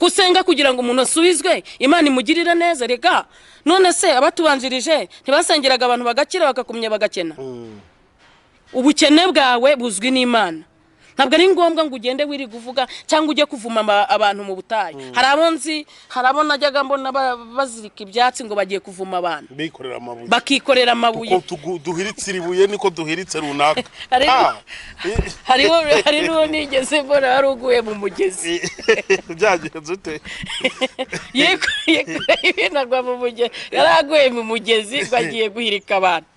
Gusenga kugira ngo umuntu asubizwe, Imana imugirire neza. Rega none se abatubanjirije ntibasengeraga abantu bagakira, bakakumya bagakena? Ubukene bwawe buzwi n'Imana. Ntabwo ari ngombwa ngo ugende wirirwa uvuga cyangwa ujye kuvuma abantu mu butayu. Hari abo nzi, hari abo najyaga mbona bazirika ibyatsi ngo bagiye kuvuma abantu. Bikorera amabuye. Bakikorera amabuye. Uko duhiritse iri buye niko duhiritse runaka. Hariho, hari n'uwo nigeze mbona wari uguye mu mugezi. Byagenze ute? Yikoreye ibintu agwa mu mugezi. Yari aguye mu mugezi ngo agiye guhirika abantu.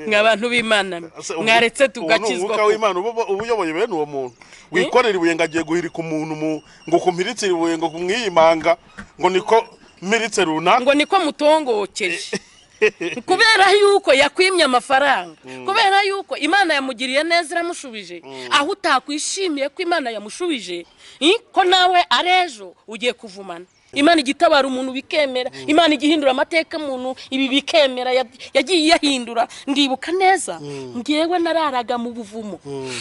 Mwa bantu b'Imana mwe, mwaretse ubu ni tugakizwa. Umwuka w'Imana uba uyoboye bene uwo muntu wikorera ibuye ngo agiye guhirika umuntu ngo kumpiritse ibuye, ngo kumwiyimanga, ngo niko mpiritse runaka. Ngo niko mutongokeje kubera yuko yakwimye amafaranga, kubera yuko Imana yamugiriye neza, iramushubije. Aho utakwishimiye ko Imana yamushubije, ko nawe ari ejo ugiye kuvumana. Imana igitabara umuntu bikemera, Imana igihindura amateka umuntu ibi bikemera, yagiye iyahindura. Ndibuka neza, ngewe nararaga mu buvumo,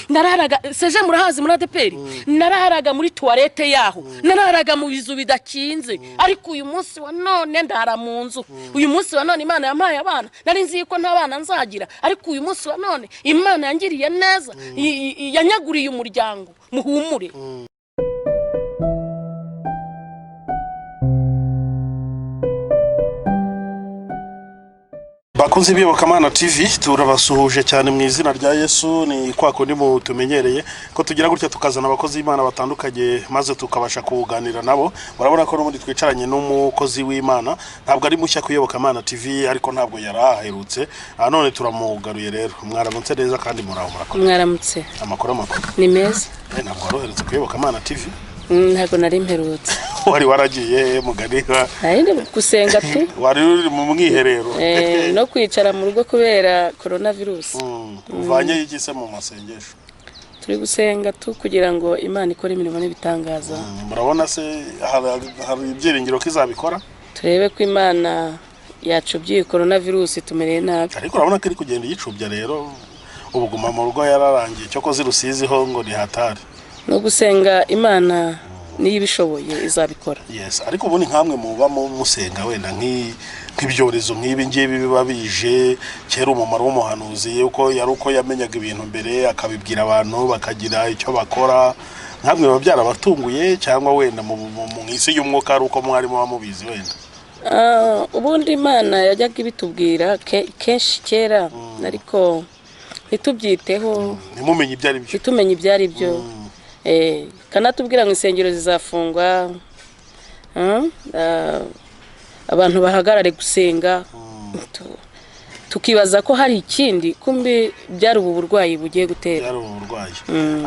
nararaga seje murahazi muri ADEPR, nararaga muri toilette yaho, nararaga mu bizu bidakinze. Ariko uyu munsi wa none ndara mu nzu. Uyu munsi wa none Imana yampaye abana. Nari nzi ko nta bana nzagira, ariko uyu munsi wa none Imana yangiriye neza, yanyaguriye umuryango. Muhumure. Bakunzi b'Iyobokamana TV, turabasuhuje cyane mu izina rya Yesu. Ni kwa kundi mu tumenyereye ko tugira gutya tukazana abakozi b'Imana batandukanye maze tukabasha kuganira nabo. Murabona ko n'ubundi twicaranye n'umukozi w'Imana. Ntabwo ari mushya ku Iyobokamana TV, ariko ntabwo yari aherutse. None turamugaruye rero. Mwaramutse neza kandi muraho, murakomeye? Mwaramutse. Amakuru, amakuru? Ni meza. Ntabwo wari uherutse ku Iyobokamana TV. Ntabwo nari mperutse. Wari waragiye muganira? Nari ndi gusenga tu. Wari uri mu mwiherero? No kwicara mu rugo kubera coronavirus. Uvanye iki se mu masengesho? Turi gusenga tu kugira ngo Imana ikore imirimo n'ibitangaza. Murabona se hari ibyiringiro ko izabikora? Turebe ko Imana yacubye iyi coronavirus, tumereye nabi. Ariko urabona ko iri kugenda iyicubya rero. Ubuguma mu rugo yararangiye, cyokoze Rusiziho ngo ni hatari. No gusenga, Imana niyo ibishoboye, izabikora. Yes, ariko ubundi nkamwe muba musenga, wenda nk'ibyorezo nk'ibi ngibi biba bije, kera umumaro w'umuhanuzi uko yari uko yamenyaga ibintu mbere akabibwira abantu bakagira icyo bakora. Nkamwe biba byarabatunguye, cyangwa wenda mu isi y'umwuka ari uko mwari muba mubizi wenda? Ubundi Imana yajyaga ibitubwira kenshi kera, ariko ntitubyiteho. Ntimumenye ibyo ari byo. Ntitumenye ibyo ari byo. Kanatubwira ngo insengero zizafungwa, abantu bahagarare gusenga. Tukibaza ko hari ikindi, kumbi byari ubu burwayi bugiye gutera. Byari ubu burwayi.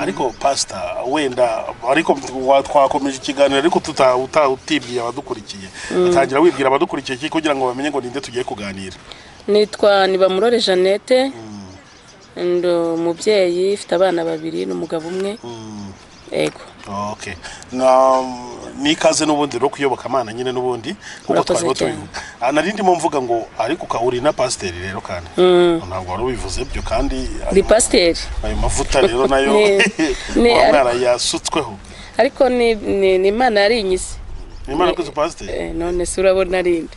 Ariko pasita, wenda ariko twakomeje ikiganiro ariko utibwiye abadukurikiye. Atangira wibwira abadukurikiye iki kugira ngo bamenye ngo ninde tugiye kuganira. Nitwa Nibamurore Jeannette, ndi umubyeyi, ufite abana babiri n'umugabo umwe. Yego. Okay. Na nikaze n'ubundi rero kuyoboka Mana nyine n'ubundi kuko Murakoze twari cyane. tubivuga. Nari ndimo mvuga ngo ariko uri na pasiteri rero, kandi ntabwo wari ubivuze byo kandi. Ndi pasiteri. Ayo mavuta rero nayo muba mwarayasutsweho. Ariko ni Imana yarinyise. Ni Imana kwise pasiteri? None se urabona ari nde?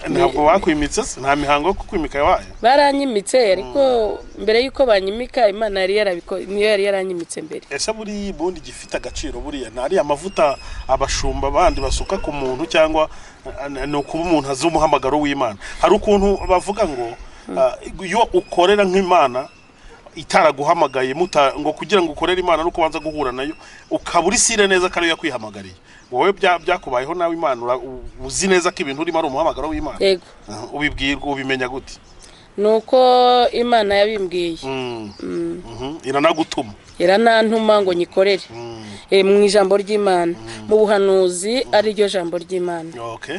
Ntabwo bakwimitse se? Nta mihango yo kukwimika yabaye? Baranyimitse, ariko mbere y'uko banyimika Imana yari yarabiko, niyo yari yaranyimitse mbere. Ese buriya ubundi gifite agaciro buriya ni ariya mavuta abashumba bandi basuka ku muntu, cyangwa ni ukuba umuntu azi umuhamagaro w'Imana? Hari ukuntu bavuga ngo iyo ukorera nk'Imana itaraguhamagaye ngo kugira ngo ukorere Imana no kubanza guhura nayo ukaba uri sûr neza ko ariyo yakwihamagariye wowe. Byakubayeho nawe Imana uzi neza ko ibintu urimo ari umuhamagaro w'Imana? Yego. Ubibwirwa, ubimenya gute? Ni uko Imana yabimbwiye. Iranagutuma? Iranantuma ngo nyikorere. Mu ijambo ry'Imana, mu buhanuzi, ari ryo jambo ry'Imana. Okay,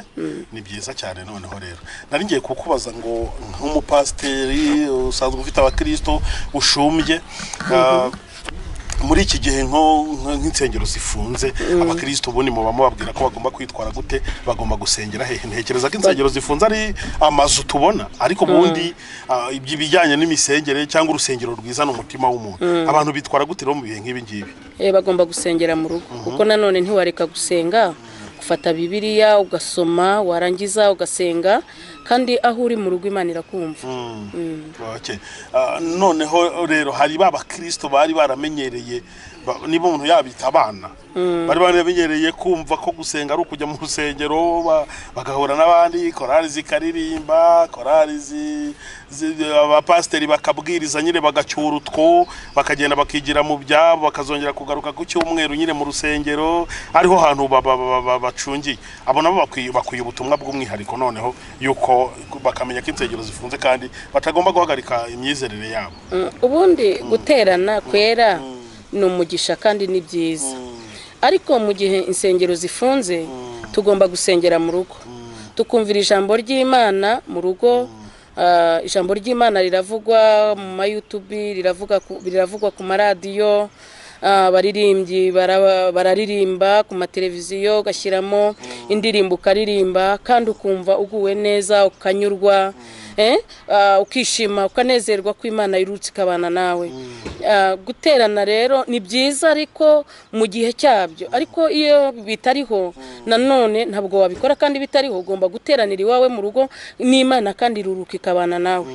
ni byiza cyane. Noneho rero nari ngiye kukubaza ngo nk'umupasiteri usanzwe ufite abakristo ushumbye, Muri iki gihe nk'insengero zifunze, abakristo ubundi muba mubabwira ko bagomba kwitwara gute? Bagomba gusengera hehe? Ntekereza ko insengero zifunze ari amazu tubona, ariko ubundi ibijyanye n'imisengere cyangwa urusengero rwiza ni umutima w'umuntu. Abantu bitwara gute rero mu bihe nk'ibi ngibi? Bagomba gusengera mu rugo, kuko nanone ntiwareka gusenga, ufata Bibiliya ugasoma, warangiza ugasenga, kandi aho uri mu rugo Imana irakumva. Okay. Noneho rero hari ba bakristo bari baramenyereye, niba umuntu yabita abana, bari baramenyereye kumva ko gusenga ari ukujya mu rusengero, bagahura n'abandi, korali zikaririmba, korali abapasiteri bakabwiriza nyine, bagacyura utwo, bakagenda bakigira mu byabo, bakazongera kugaruka ku cyumweru nyine mu rusengero, ariho hantu bacungiye. Abo nabo bakwiye ubutumwa bw'umwihariko, noneho yuko bakamenya ko insengero zifunze kandi batagomba guhagarika imyizerere yabo. Ubundi guterana kwera ni umugisha kandi ni byiza, ariko mu gihe insengero zifunze tugomba gusengera mu rugo, tukumvira ijambo ry'Imana mu rugo. Ijambo ry'Imana riravugwa mu ma YouTube, riravugwa ku maradiyo, abaririmbyi bararirimba ku mateleviziyo, ugashyiramo indirimbo ukaririmba kandi ukumva uguwe neza, ukanyurwa, ukishima, ukanezerwa ko Imana irutse ikabana nawe. Guterana rero ni byiza, ariko mu gihe cyabyo. Ariko iyo bitariho nanone ntabwo wabikora, kandi bitariho ugomba guteranira iwawe mu rugo n'Imana, kandi iruruka ikabana nawe,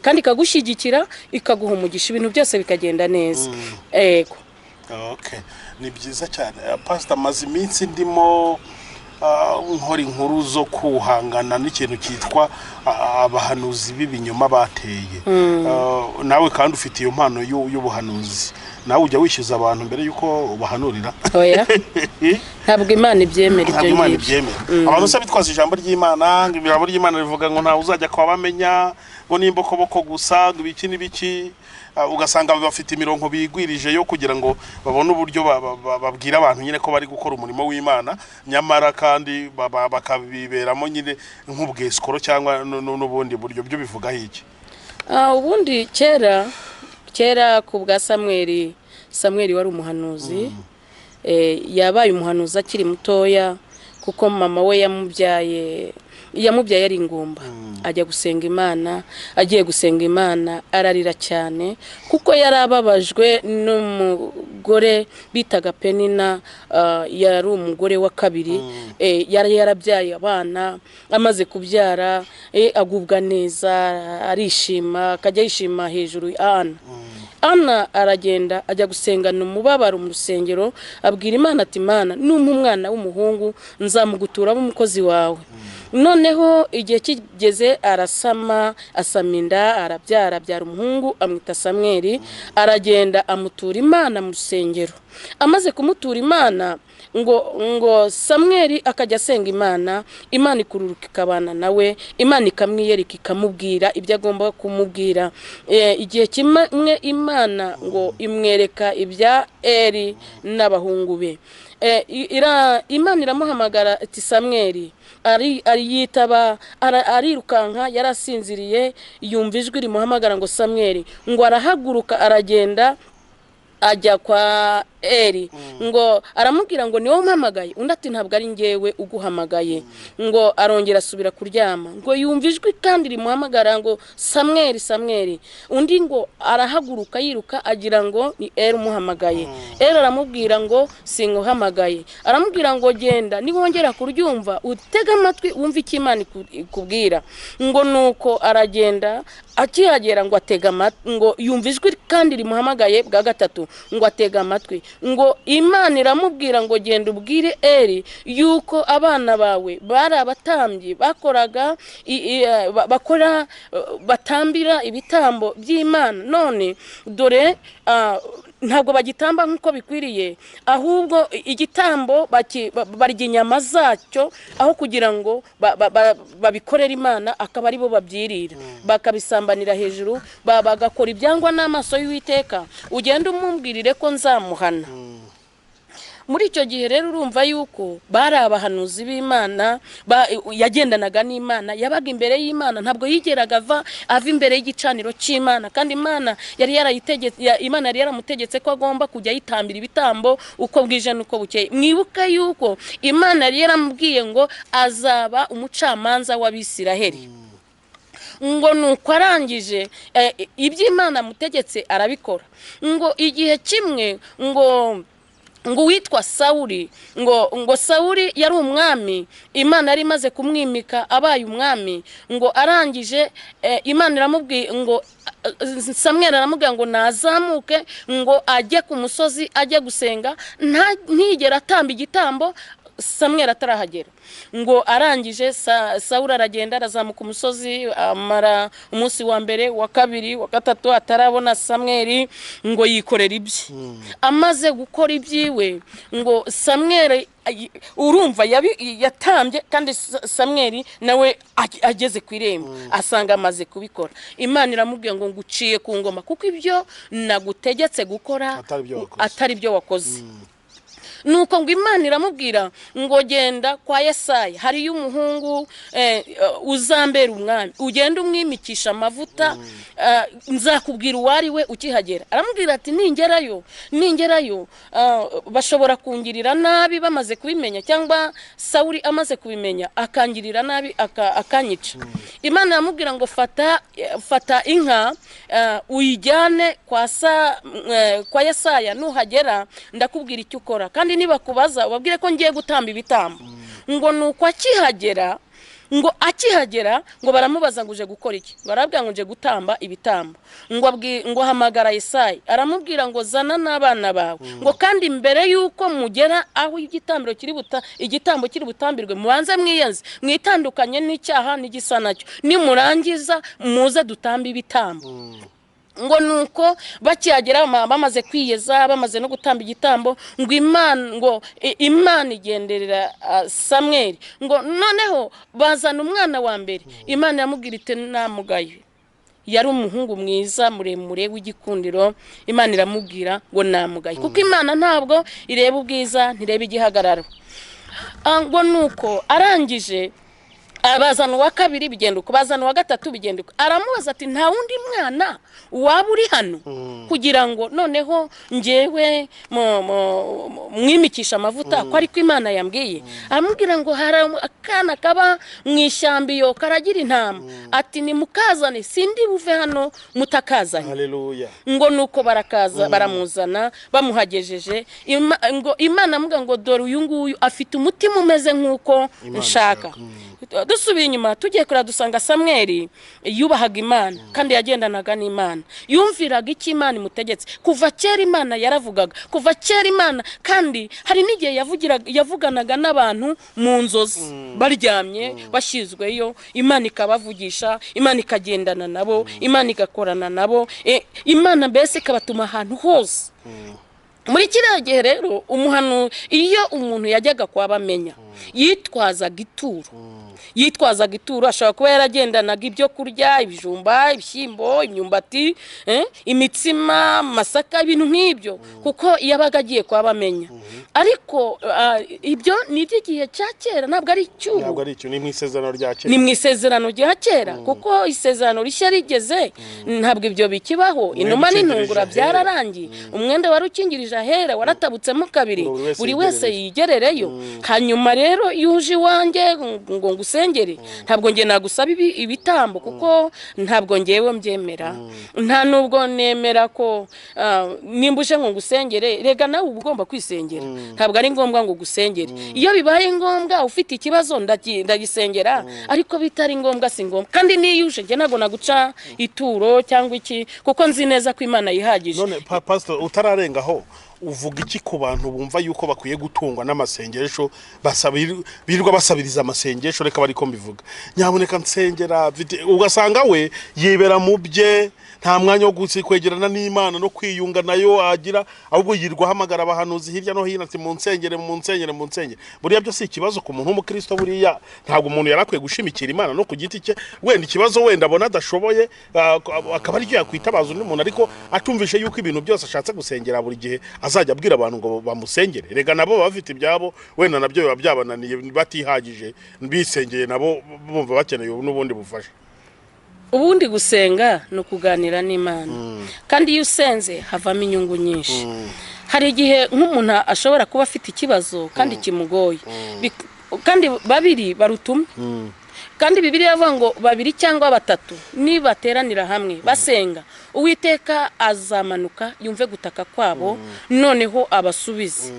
kandi ikagushyigikira, ikaguha umugisha, ibintu byose bikagenda neza. Yego. Okay. Ni byiza cyane. Pastor, maze iminsi ndimo nkora inkuru zo kuhangana n'ikintu cyitwa abahanuzi b'ibinyoma bateye. Nawe kandi ufite iyo mpano y'ubuhanuzi, nawe ujya wishyuza abantu mbere y'uko ubahanurira? Oya, ntabwo Imana ibyemera Ntabwo ibyo Imana ngibyo. ibyemera. Abantu se bitwaza ijambo ry'Imana, ngo ijambo ry'Imana rivuga ngo ntawe uzajya kwa bamenya, ngo n'imbokoboko gusa, ngo ibiki n'ibiki. Ugasanga bafite imirongo bigwirije yo kugira ngo babone uburyo babwira abantu nyine ko bari gukora umurimo w'Imana, nyamara kandi bakabiberamo nyine nk'ubwesikoro cyangwa n'ubundi buryo. Byo bivugaho iki? Ubundi kera kera ku bwa Samweli, Samweli wari umuhanuzi, yabaye umuhanuzi akiri mutoya, kuko mama we yamubyaye ari ingumba, ajya gusenga Imana. Agiye gusenga Imana ararira cyane, kuko yari ababajwe n'umugore bitaga Penina. Yari umugore wa kabiri. Yari yarabyaye abana, amaze kubyara agubwa neza, arishima, akajya yishima hejuru ya Ana. Ana aragenda ajya gusengana umubabaro mu rusengero, abwira Imana ati: "Imana, numpa umwana w'umuhungu nzamuguturamo umukozi wawe." Noneho igihe kigeze arasama, asama inda, arabyara, abyara umuhungu, amwita Samweli. Aragenda amutura Imana mu rusengero. Amaze kumutura Imana, ngo Samweli akajya asenga Imana, Imana ikururuka ikabana nawe, Imana ikamwiyereka, ikamubwira ibyo agomba kumubwira. Igihe kimwe Imana ngo imwereka ibya Eri n'abahungu be. Imana iramuhamagara ati: "Samweli." Ari yitaba, arirukanka, yari asinziriye, yumva ijwi rimuhamagara ngo: "Samweli." Ngo arahaguruka, aragenda ajya kwa Eri, ngo aramubwira ngo: "Niwowe umpamagaye?" Undi ati: "Ntabwo ari njyewe uguhamagaye." Ngo arongera asubira kuryama, ngo yumva ijwi kandi rimuhamagara ngo: "Samweli, Samweli." Undi ngo arahaguruka yiruka, agira ngo ni Eri umuhamagaye. Eri aramubwira ngo: "Singuhamagaye." Aramubwira ngo: "Genda, niwongera kuryumva utege amatwi wumve icyo Imana ikubwira." Ngo nuko aragenda, akihagera ngo atega amatwi, ngo yumva ijwi kandi rimuhamagaye bwa gatatu, ngo atega amatwi, ngo Imana iramubwira ngo: "Genda ubwire Eri yuko abana bawe bari abatambyi, bakoraga bakora, batambira ibitambo by'Imana. None dore ntabwo bagitamba nk'uko bikwiriye, ahubwo igitambo barya inyama zacyo aho kugira ngo babikorere Imana, akaba aribo babyirira, bakabisambanira hejuru, bagakora ibyangwa n'amaso y'Uwiteka. Ugende umubwirire ko nzamuhana." Muri icyo gihe rero urumva yuko bari abahanuzi b'Imana, yagendanaga n'Imana, yabaga imbere y'Imana, ntabwo yigeraga ava imbere y'igicaniro cy'Imana. Kandi Imana yari yarayitegetse, Imana yari yaramutegetse ko agomba kujya ayitambira ibitambo uko bwije n'uko bukeye. Mwibuke yuko Imana yari yaramubwiye ngo azaba umucamanza w'Abisiraheli. Ngo nuko arangije, ibyo Imana amutegetse arabikora. Ngo igihe kimwe ngo uwitwa Sawuli, ngo Sawuli yari umwami, Imana yari imaze kumwimika abaye umwami. Ngo arangije, Imana iramubwiye ngo, Samweli aramubwira ngo nazamuke ngo ajye ku musozi ajye gusenga, ntigera atamba igitambo Samweli atarahagera. Ngo arangije, Sawuli aragenda, arazamuka umusozi, amara umunsi wa mbere, wa kabiri, wa gatatu atarabona Samweli. Ngo yikorera ibye. Amaze gukora ibyiwe, ngo Samweli urumva yatambye, kandi Samweli nawe ageze ku irembo asanga amaze kubikora. Imana iramubwiye ngo nguciye ku ngoma kuko ibyo nagutegetse gukora atari byo wakoze. Atari byo wakoze. Nuko ngo Imana iramubwira ngo genda kwa Yesaya, hariyo umuhungu uzambera umwami, ugende umwimikisha amavuta, nzakubwira uwo ari we ukihagera. Aramubwira ati ningerayo bashobora kungirira nabi bamaze kubimenya, cyangwa Sawuli amaze kubimenya akangirira nabi, akanyica. Imana iramubwira ngo fata inka, uyijyane kwa Yesaya, nuhagera ndakubwira icyo ukora, kandi nibakubaza ubabwire ko ngiye gutamba ibitambo. Ngo nuko akihagera, ngo baramubaza ngo uje gukora iki? Barabwira ngo nje gutamba ibitambo. Ngo ahamagara Yesayi, aramubwira ngo zana n'abana bawe, ngo kandi mbere y'uko mugera aho igitambo kiri butambirwe, mubanze mwiyenze, mwitandukanye n'icyaha n'igisa nacyo, nimurangiza muze dutambe ibitambo. Ngo nuko bakihagera, bamaze kwiyeza, bamaze no gutamba igitambo, ngo Imana igenderera Samweli. Ngo noneho bazana umwana wa mbere, Imana yamubwira iti namugaye. Yari umuhungu mwiza muremure w'igikundiro. Imana iramubwira ngo namugaye, kuko Imana ntabwo ireba ubwiza, ntireba igihagararo. Ngo nuko arangije bazana uwa kabiri, bigenda uko, bazana uwa gatatu, bigenda uko. Aramubaza ati nta wundi mwana waba uri hano kugira ngo noneho ngewe mwimikisha amavuta, ko ariko Imana yambwiye? Aramubwira ngo hari akana kaba mu ishyamba iyo karagira intama. Ati nimukazane, sindi buve hano mutakazanye. Haleluya. Ngo nuko barakaza, baramuzana, bamuhagejeje, ngo Imana amuga ngo dore uyu nguyu afite umutima umeze nk'uko Imana nshaka. ishaka. Dusubiye inyuma tugiye kureba, dusanga Samweli yubahaga Imana kandi yagendanaga n'Imana, yumviraga icyo Imana imutegetse. Kuva kera Imana yaravugaga, kuva kera Imana, kandi hari n'igihe yavuganaga n'abantu mu nzozi baryamye, bashyizweyo, Imana ikabavugisha, Imana ikagendana nabo, Imana igakorana nabo, Imana mbese ikabatuma ahantu hose. Muri kiriya gihe rero, umuhanu iyo umuntu yajyaga kwa Bamenya yitwazaga ituro, yitwazaga ituro. Ashobora kuba yaragendanaga ibyo kurya, ibijumba, ibishyimbo, imyumbati, imitsima, amasaka, ibintu nk'ibyo, kuko yabaga agiye kwa Bamenya. Ariko ibyo ni iby'igihe cya kera, ntabwo ari icy'ubu. Ntabwo ari icyo, ni mu isezerano rya kera. Ni mu isezerano rya kera, kuko isezerano rishya rigeze ntabwo ibyo bikibaho. Inuma ukingirije n'intungura ahera. byararangiye. Umwenda wari ukingirije ahera waratabutsemo kabiri. Ngo buri wese Buri wese yigerereyo. yigerereyo. Hanyuma rero iyo uje iwanjye ngo ngusengere, ntabwo nge nagusaba ibitambo, kuko ntabwo ngewe mbyemera, nta nubwo nemera ko nimba uje ngo ngusengere, rega nawe uba ugomba kwisengera. Ntabwo ari ngombwa ngo gusengere. Iyo bibaye ngombwa ufite ikibazo ndagisengera, ariko bitari ngombwa si ngombwa. Kandi n'iyo uje njye ntabwo naguca ituro cyangwa iki, kuko nzi neza ko Imana yihagije. None pastor, utararengaho, uvuga iki ku bantu bumva yuko bakwiye gutungwa n'amasengesho, birirwa basabiriza amasengesho? Reka bari ko mbivuga, nyaboneka nsengera, ugasanga we yibera mu bye, nta mwanya wo kwegerana n'Imana no kwiyunga nayo agira, ahubwo yirirwa ahamagara abahanuzi hirya no hino ati mu nsengere, mu nsengere, mu nsengere. Buriya byo si ikibazo ku muntu w'umukristo? Buriya ntabwo umuntu yari akwiye gushimikira Imana no ku giti cye? Wenda ikibazo wenda abona adashoboye, akaba aricyo yakwitabaza undi muntu, ariko atumvishe yuko ibintu byose ashatse gusengera buri gihe azajya. Azajya abwira abantu ngo bamusengere? Rega nabo baba bafite ibyabo, wenda nabyo biba byabananiye, batihagije, bisengeye nabo bumva bakeneye n'ubundi bufasha. Ubundi gusenga ni ukuganira n'Imana, kandi iyo usenze havamo inyungu nyinshi. Hari igihe nk'umuntu ashobora kuba afite ikibazo kandi kimugoye, kandi babiri baruta umwe, kandi Bibiliya ivuga ngo babiri cyangwa batatu nibateranira hamwe basenga, Uwiteka azamanuka yumve gutaka kwabo, noneho abasubize.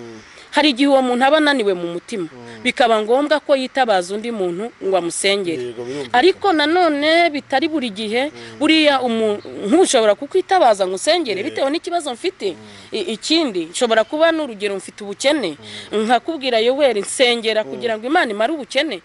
Hari igihe uwo muntu aba ananiwe mu mutima, bikaba ngombwa ko yitabaza undi muntu ngo amusengere. Yego, birumvikana. Ariko nanone bitari buri gihe. Buriya ntushobora kukwitabaza ngo usengere bitewe n'ikibazo mfite. Ikindi nshobora kuba, n'urugero, mfite ubukene, nkakubwira: "Yoweri, nsengera kugira ngo Imana imare ubukene.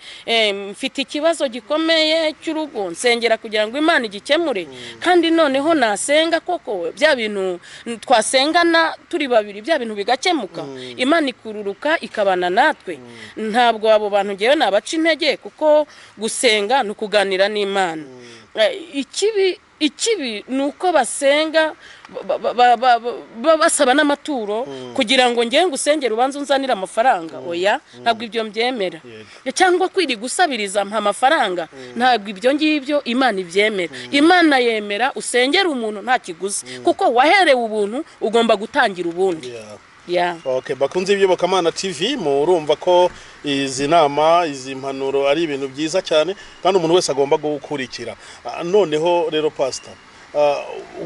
Mfite ikibazo gikomeye cy'urugo, nsengera kugira ngo Imana igikemure." Kandi noneho nasenga koko, bya bintu twasengana turi babiri, bya bintu bigakemuka, Imana ikururuka ikabana natwe. Ntabwo abo bantu ngewe nabaca intege, kuko gusenga ni ukuganira n'Imana. Ikibi ni uko basenga basaba n'amaturo kugira ngo ngewe ngusengere ubanze unzanire amafaranga. Oya, ntabwo ibyo mbyemera. Cyangwa kwirirwa usabiriza, mpa amafaranga, ntabwo ibyo ngibyo Imana ibyemera. Imana yemera usengera umuntu nta kiguzi, kuko waherewe ubuntu, ugomba gutangira ubundi. Ya. Okay, bakunze Iyobokamana TV, murumva ko izi nama, izi mpanuro ari ibintu byiza cyane kandi umuntu wese agomba gukurikira. Noneho rero pastor,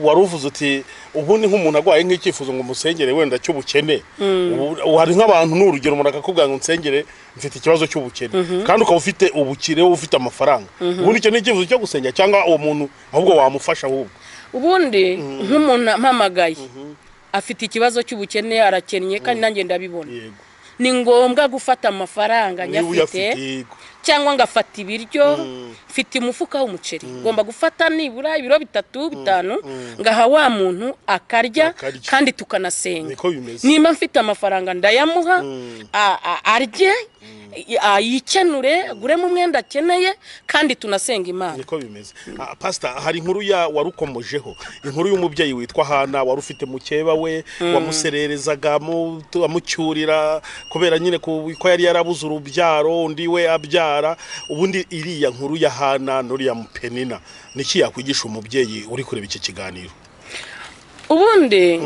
wari uvuze uti ubundi nk'umuntu arwaye nk'icyifuzo ngo umusengere wenda cy'ubukene. Ubu hari nk'abantu, ni urugero, umuntu akakubwira ngo nsengere, mfite ikibazo cy'ubukene, kandi ukaba ufite ubukire, wowe ufite amafaranga. Ubundi icyo ni icyifuzo cyo gusenga, cyangwa uwo muntu ahubwo wamufasha ahubwo? Ubundi nk'umuntu ampamagaye afite ikibazo cy'ubukene, arakennye, kandi nanjye ndabibona, ni ngombwa gufata amafaranga Niba nyafite uyafite, yego. cyangwa ngafata ibiryo. Mfite umufuka w'umuceri, ngomba gufata nibura ibiro 3, 5, ngaha wa muntu akarya, Akarya. kandi tukanasenga. Niko bimeze. Nimba mfite amafaranga ndayamuha, arye, yikenure, aguremo umwenda akeneye, kandi tunasenga Imana. Niko bimeze. Pastor, hari inkuru ya warukomojeho, inkuru y'umubyeyi witwa Hana wari ufite mukeba we wamusererezaga, amucyurira kubera nyine ko yari yarabuze urubyaro, undi we abyara. Ubundi iriya nkuru ya Hana n'uriya Penina niki yakwigisha umubyeyi uri kureba iki kiganiro? Ubundi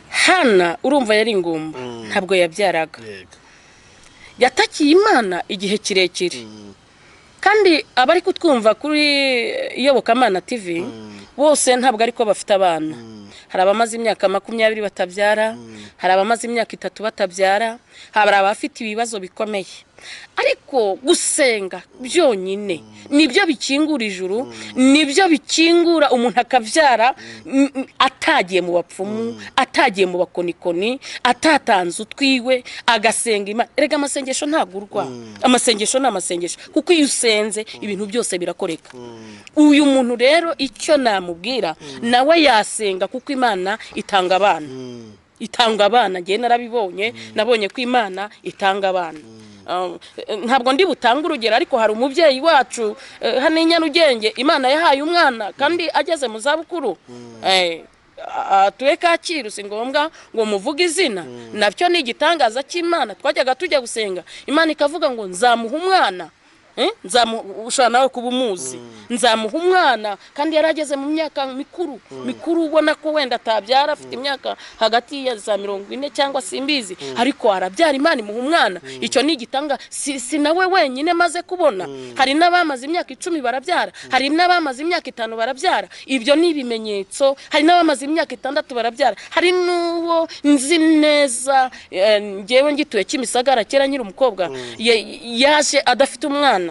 Hana, urumva, yari ingumba, ntabwo yabyaraga. Yatakiye Imana igihe kirekire, kandi abari kutwumva kuri Iyobokamana TV bose ntabwo ariko bafite abana. Hari abamaze imyaka 20 batabyara, hari abamaze imyaka 3 batabyara, hari abafite ibibazo bikomeye, ariko gusenga byonyine nibyo bikingura ijuru, nibyo bikingura umuntu akabyara, atagiye mu bapfumu, atagiye mu bakonikoni, atatanze utwiwe, agasenga Imana. Erega amasengesho ntagurwa, amasengesho ni amasengesho, kuko iyo usenze ibintu byose birakoreka. Uyu muntu rero icyo namubwira, nawe yasenga, kuko Imana itanga abana, itanga abana. Ngewe narabibonye, nabonye ko Imana itanga abana. Ntabwo ndi butange urugero, ariko hari umubyeyi wacu hano i Nyarugenge Imana yahaye umwana kandi ageze mu zabukuru. Atuye Kacyiru, si ngombwa ngo muvuge izina. Nabyo ni igitangaza cy'Imana. Twajyaga tujya gusenga, Imana ikavuga ngo nzamuha umwana. Ushobora nawe kuba umuzi. Nzamuha umwana, kandi yari ageze mu myaka mikuru mikuru, ubona ko wenda atabyara, afite imyaka hagati ya za 40 cyangwa simbizi, ariko arabyara, Imana imuha umwana. Icyo ni igitanga. Si nawe wenyine maze kubona, hari n'abamaze imyaka 10 barabyara, hari n'abamaze imyaka 5 barabyara. Ibyo ni ibimenyetso. Hari n'abamaze imyaka 6 barabyara. Hari n'uwo nzi neza, ngewe ngituye Kimisagara kera nkiri umukobwa, yaje adafite umwana,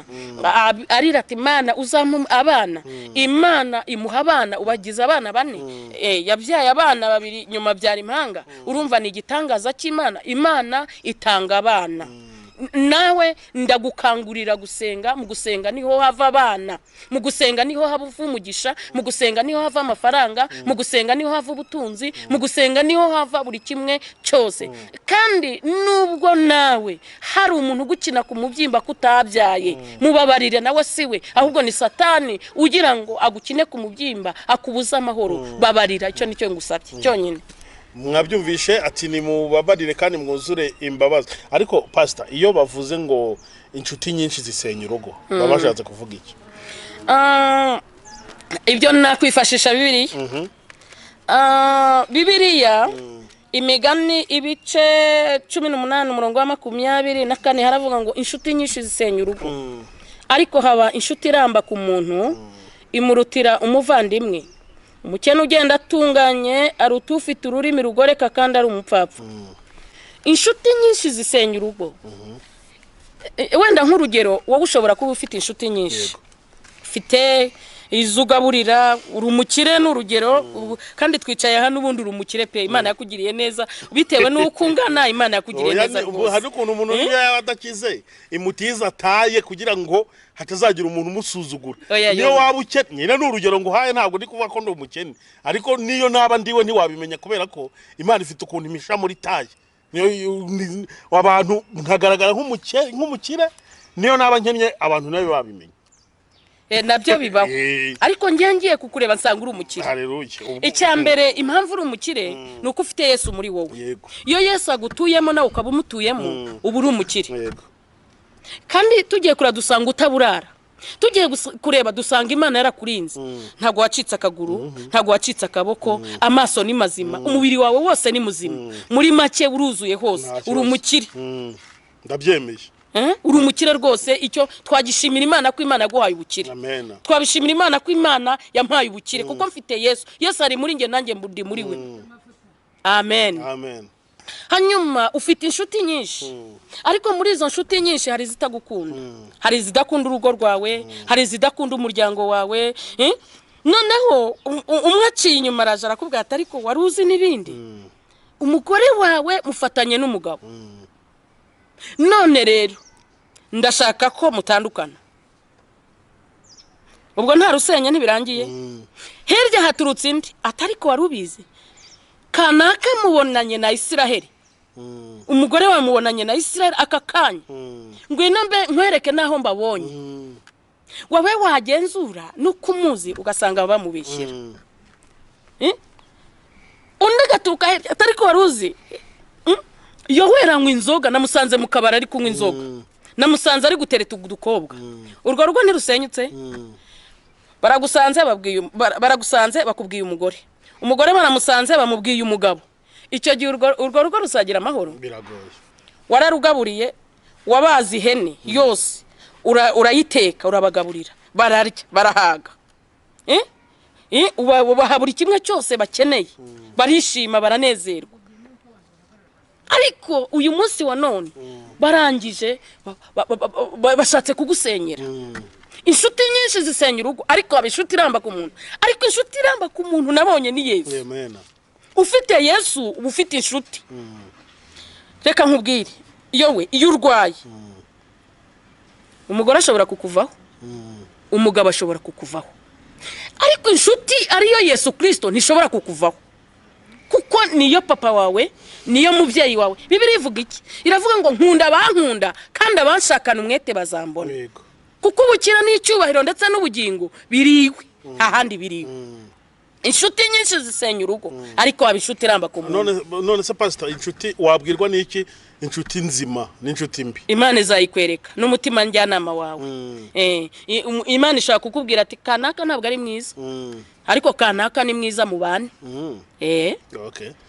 arira ati: "Imana, uzampa abana." Imana imuha abana, ubagize abana bane. Yabyaye abana babiri, nyuma abyara impanga. Urumva ni igitangaza cy'Imana. Imana itanga abana. Nawe ndagukangurira gusenga. Mu gusenga niho hava abana, mu gusenga niho hava umugisha, mu gusenga niho hava amafaranga, mu gusenga niho hava ubutunzi, mu gusenga niho hava buri kimwe cyose. Kandi nubwo nawe hari umuntu ugukina ku mubyimba ko utabyaye, mubabarire, nawe si we, ahubwo ni Satani ugira ngo agukine ku mubyimba akubuze amahoro. Babarira, icyo nicyo ngusabye cyonyine. Mwabyumvishe, ati nimubabarire kandi mwuzure imbabazi. Ariko pasita, iyo bavuze ngo inshuti nyinshi zisenya urugo, baba bashatse kuvuga iki? Ibyo nakwifashisha Bibiliya. Bibiliya, Imigani ibice 18 umurongo wa 24, haravuga ngo inshuti nyinshi zisenya urugo, ariko haba inshuti iramba ku muntu, imurutira umuvandimwe. Umukene ugenda atunganye aruta ufite ururimi rugoreka kandi ari umupfapfa. Inshuti nyinshi zisenya urugo. Wenda nk'urugero, wowe ushobora kuba ufite inshuti nyinshi, ufite izo ugaburira, uri umukire, ni urugero. Kandi twicaye hano, ubundi uri umukire pe. Imana yakugiriye neza bitewe n'uko ungana, Imana yakugiriye Oya, neza ubu rwose. Hari ukuntu umuntu niyo yaba adakize imutiza ataye kugira ngo hatazagira umuntu umusuzugura. Oya, niyo yo. waba ukene nyine, ni urugero nguhaye, ntabwo ndi kuvuga ko ndi umukene, ariko niyo naba ndiwe ntiwabimenya, kubera ko Imana ifite ukuntu imisha muri taye. Niyo abantu nkagaragara nk'umukire, niyo naba nkennye abantu nayo babimenya. Nabyo bibaho. Ariko ngiye ngiye kukureba nsanga uri umukire. Haleluya. Icya mbere, impamvu uri umukire ni uko ufite Yesu muri wowe. Iyo Yesu agutuyemo nawe ukaba umutuyemo, uba uri umukire. Kandi tugiye kureba dusanga utaburara, tugiye kureba dusanga Imana yarakurinze, ntabwo wacitse akaguru, ntabwo wacitse akaboko, amaso ni mazima, umubiri wawe wose ni muzima, muri make uruzuye hose. Nta kibazo. Uri umukire. Ndabyemeye. Eh? Uri umukire rwose. Icyo twagishimira Imana ko Imana yaguhaye ubukire. Amena. Twabishimira Imana ko Imana yampaye ubukire, kuko mfite Yesu. Yesu ari muri njye, nanjye ndi muri we. Amen. Amen. Hanyuma ufite inshuti nyinshi, ariko muri izo nshuti nyinshi hari izitagukunda, hari izidakunda urugo rwawe, hari izidakunda umuryango wawe, eh? Noneho umwe aciye inyuma, araje arakubwira ati: "Ariko wari uzi n'ibindi? Umugore wawe mufatanye n'umugabo, none rero ndashaka ko mutandukana." Ubwo nta rusenya, ntibirangiye. Hirya haturutse indi ati: "Ariko wari ubizi, kanaka mubonanye na Isiraheli, umugore wawe mubonanye na Isiraheli aka kanya, ngwino mbe nkwereke n'aho mbabonye." Wowe wagenzura nuko umuzi ugasanga bamubeshyera. Eh? Undi agaturuka hirya ati: "Ariko wari uzi, Yoweri anywa inzoga, namusanze mu kabari ari kunywa inzoga, namusanze ari gutereta udukobwa." Urwo rugo ntirusenyutse? Baragusanze babwiye, baragusanze bakubwiye umugore, umugore baramusanze bamubwiye umugabo. Icyo gihe urwo rugo ruzagira amahoro? Biragoye. Wararugaburiye, wabaze ihene yose, urayiteka, urabagaburira, bararya barahaga. Eh? Eh, ubaha buri kimwe cyose bakeneye, barishima, baranezerwa. Ariko uyu munsi wa none barangije bashatse kugusenyera. Inshuti nyinshi zisenya urugo, ariko haba inshuti iramba ku muntu. Ariko inshuti iramba ku muntu nabonye ni Yesu. Amen. Ufite Yesu uba ufite inshuti. Reka nkubwire, iyo we iyo urwaye, umugore ashobora kukuvaho, umugabo ashobora kukuvaho, ariko inshuti ariyo Yesu Kirisito ntishobora kukuvaho, kuko niyo papa wawe, niyo mubyeyi wawe. Bibiliya ivuga iki? Iravuga ngo: "Nkunda abankunda, kandi abanshakana umwete bazambona." Kuko ubukira n'icyubahiro ndetse n'ubugingo biriwe, nta handi biriwe. Inshuti nyinshi zisenya urugo, ariko waba inshuti iramba ku muntu. None se pastor, inshuti wabwirwa n'iki inshuti nzima n'inshuti mbi? Imana izayikwereka n'umutima njyanama wawe. Imana ishobora kukubwira ati: "Kanaka ntabwo ari mwiza, ariko kanaka ni mwiza, mu bane."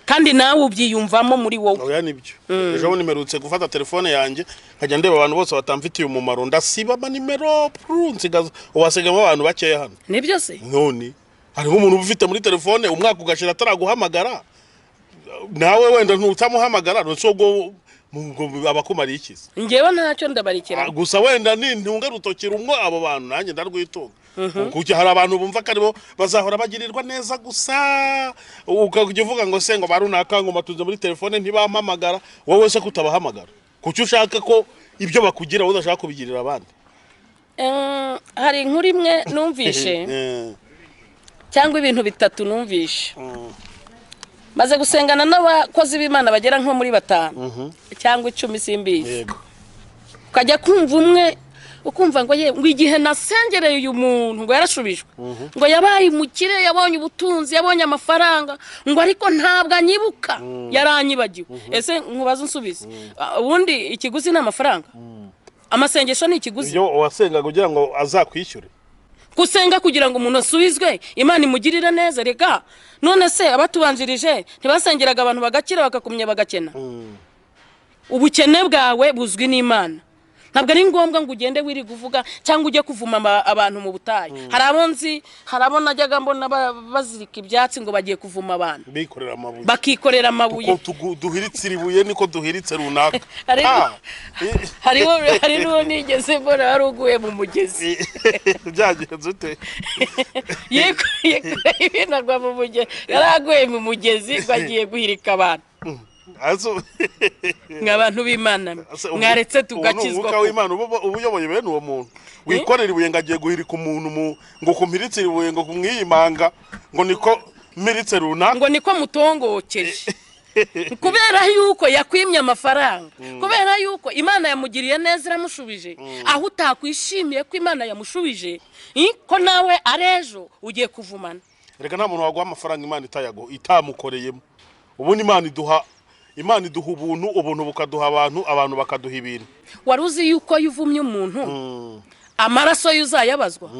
Kandi nawe ubyiyumvamo muri wowe. Oya, nibyo. Ejo bundi mperutse gufata telefone yanjye, nkajya ndeba abantu bose batamfitiye umumaro, ndasiba amanimero pru, nsigaza ubasigamo abantu bakeya hano. Nibyo se? None hariho umuntu uba ufite muri telefone umwaka ugashira ataraguhamagara, nawe wenda ntutamuhamagara. None ubwo abakumariye iki se? Njyewe ntacyo, ndabarikira. Gusa wenda nintunga rutoki rumwe abo bantu, nanjye ndarwitunga, kuko hari abantu bumva ko aribo bazahora bagirirwa neza gusa, ukajya uvuga ngo se ngo ba runaka ngo matunze muri telefone ntibampamagara. Wowe se kutabahamagara, kuki ushaka ko Ibyo bakugira wowe udashaka kubigirira abandi. Hari inkuru imwe numvishe, cyangwa ibintu bitatu numvishe. Maze gusengana n'abakozi b'Imana bagera nko muri batanu cyangwa 10, simbizi. Ukajya kumva umwe, ukumva ngo ye, ngo igihe nasengereye uyu muntu ngo yarashubijwe, ngo yabaye umukire, yabonye ubutunzi, yabonye amafaranga, ngo ariko ntabwo anyibuka, yaranyibagiwe. Ese nkubaze unsubize. Ubundi ikiguzi ni amafaranga? Amasengesho ni ikiguzi? Ibyo wasengaga kugira ngo azakwishyure? Gusenga kugira ngo umuntu asubizwe, Imana imugirire neza. Rega none se abatubanjirije ntibasengeraga abantu bagakira, bakakumya bagakena? Ubukene bwawe buzwi n'Imana. Ntabwo ari ngombwa ngo ugende wirirwa uvuga cyangwa ujye kuvuma abantu mu butayu. Hari abo nzi, hari abo najyaga mbona bazirika ibyatsi ngo bagiye kuvuma abantu. Bikorera amabuye. Bakikorera amabuye. Uko duhiritse iri buye niko duhiritse runaka. Hari n'uwo nigeze mbona wari uguye mu mugezi. Byagenze ute? Yikoreye ibintu agwa mu mugezi. Yari aguye mu mugezi ngo agiye guhirika abantu. Mwa abantu b'Imana mwe, mwaretse ubu ni tugakizwa. Umwuka w'Imana uba uyoboye bene uwo muntu wikorera ibuye ngo agiye guhirika umuntu ngo kumpiritse ibuye, ngo kumwiyimanga, ngo niko mpiritse runaka. Ngo niko mutongokeje kubera yuko yakwimye amafaranga, kubera yuko Imana yamugiriye neza iramushubije, aho utakwishimiye ko Imana yamushubije, ko nawe ari ejo ugiye kuvumana. Reka, nta muntu waguha amafaranga Imana itayaguha, itamukoreyemo. Ubundi Imana iduha ubuntu, ubuntu bukaduha abantu, abantu bakaduha ibintu. Wari uzi yuko iyo uvumye umuntu amaraso ye uzayabazwa?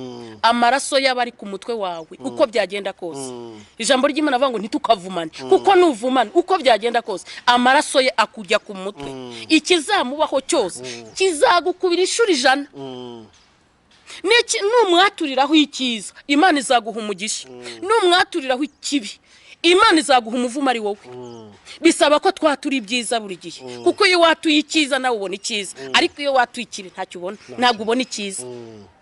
Amaraso ye aba ari ku mutwe wawe uko byagenda kose. Ijambo ry'Imana avuga ngo ntitukavumane, kuko nuvumane, uko byagenda kose amaraso ye akujya ku mutwe. Ikizamubaho cyose kizagukubira inshuro 100. Numwaturiraho icyiza, Imana izaguha umugisha. Numwaturiraho ikibi, Imana izaguha umuvumo ari wowe. Bisaba ko twatura ibyiza buri gihe, kuko iyo watuye icyiza nawe ubona icyiza, ariko iyo watuye ikibi ntacyo ubona, ntabwo ubona icyiza.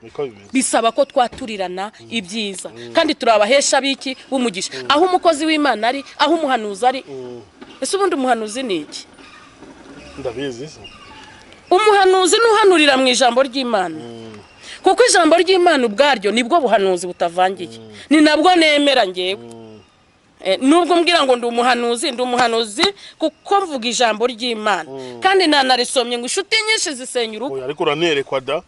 Niko bimeze. Bisaba ko twaturirana ibyiza, kandi turi abahesha b'iki? B'umugisha. Aho umukozi w'Imana ari, aho umuhanuzi ari. Ese ubundi umuhanuzi ni iki? Ndabizi se. Umuhanuzi n'uhanurira mu ijambo ry'Imana, kuko ijambo ry'Imana ubwaryo nibwo buhanuzi butavangiye, ni nabwo nemera ngewe. Nubwo mbwira ngo ndi umuhanuzi, ndi umuhanuzi kuko mvuga ijambo ry'Imana, kandi nanarisomye ngo inshuti nyinshi zisenya urugo. Oya, ariko uranerekwa da,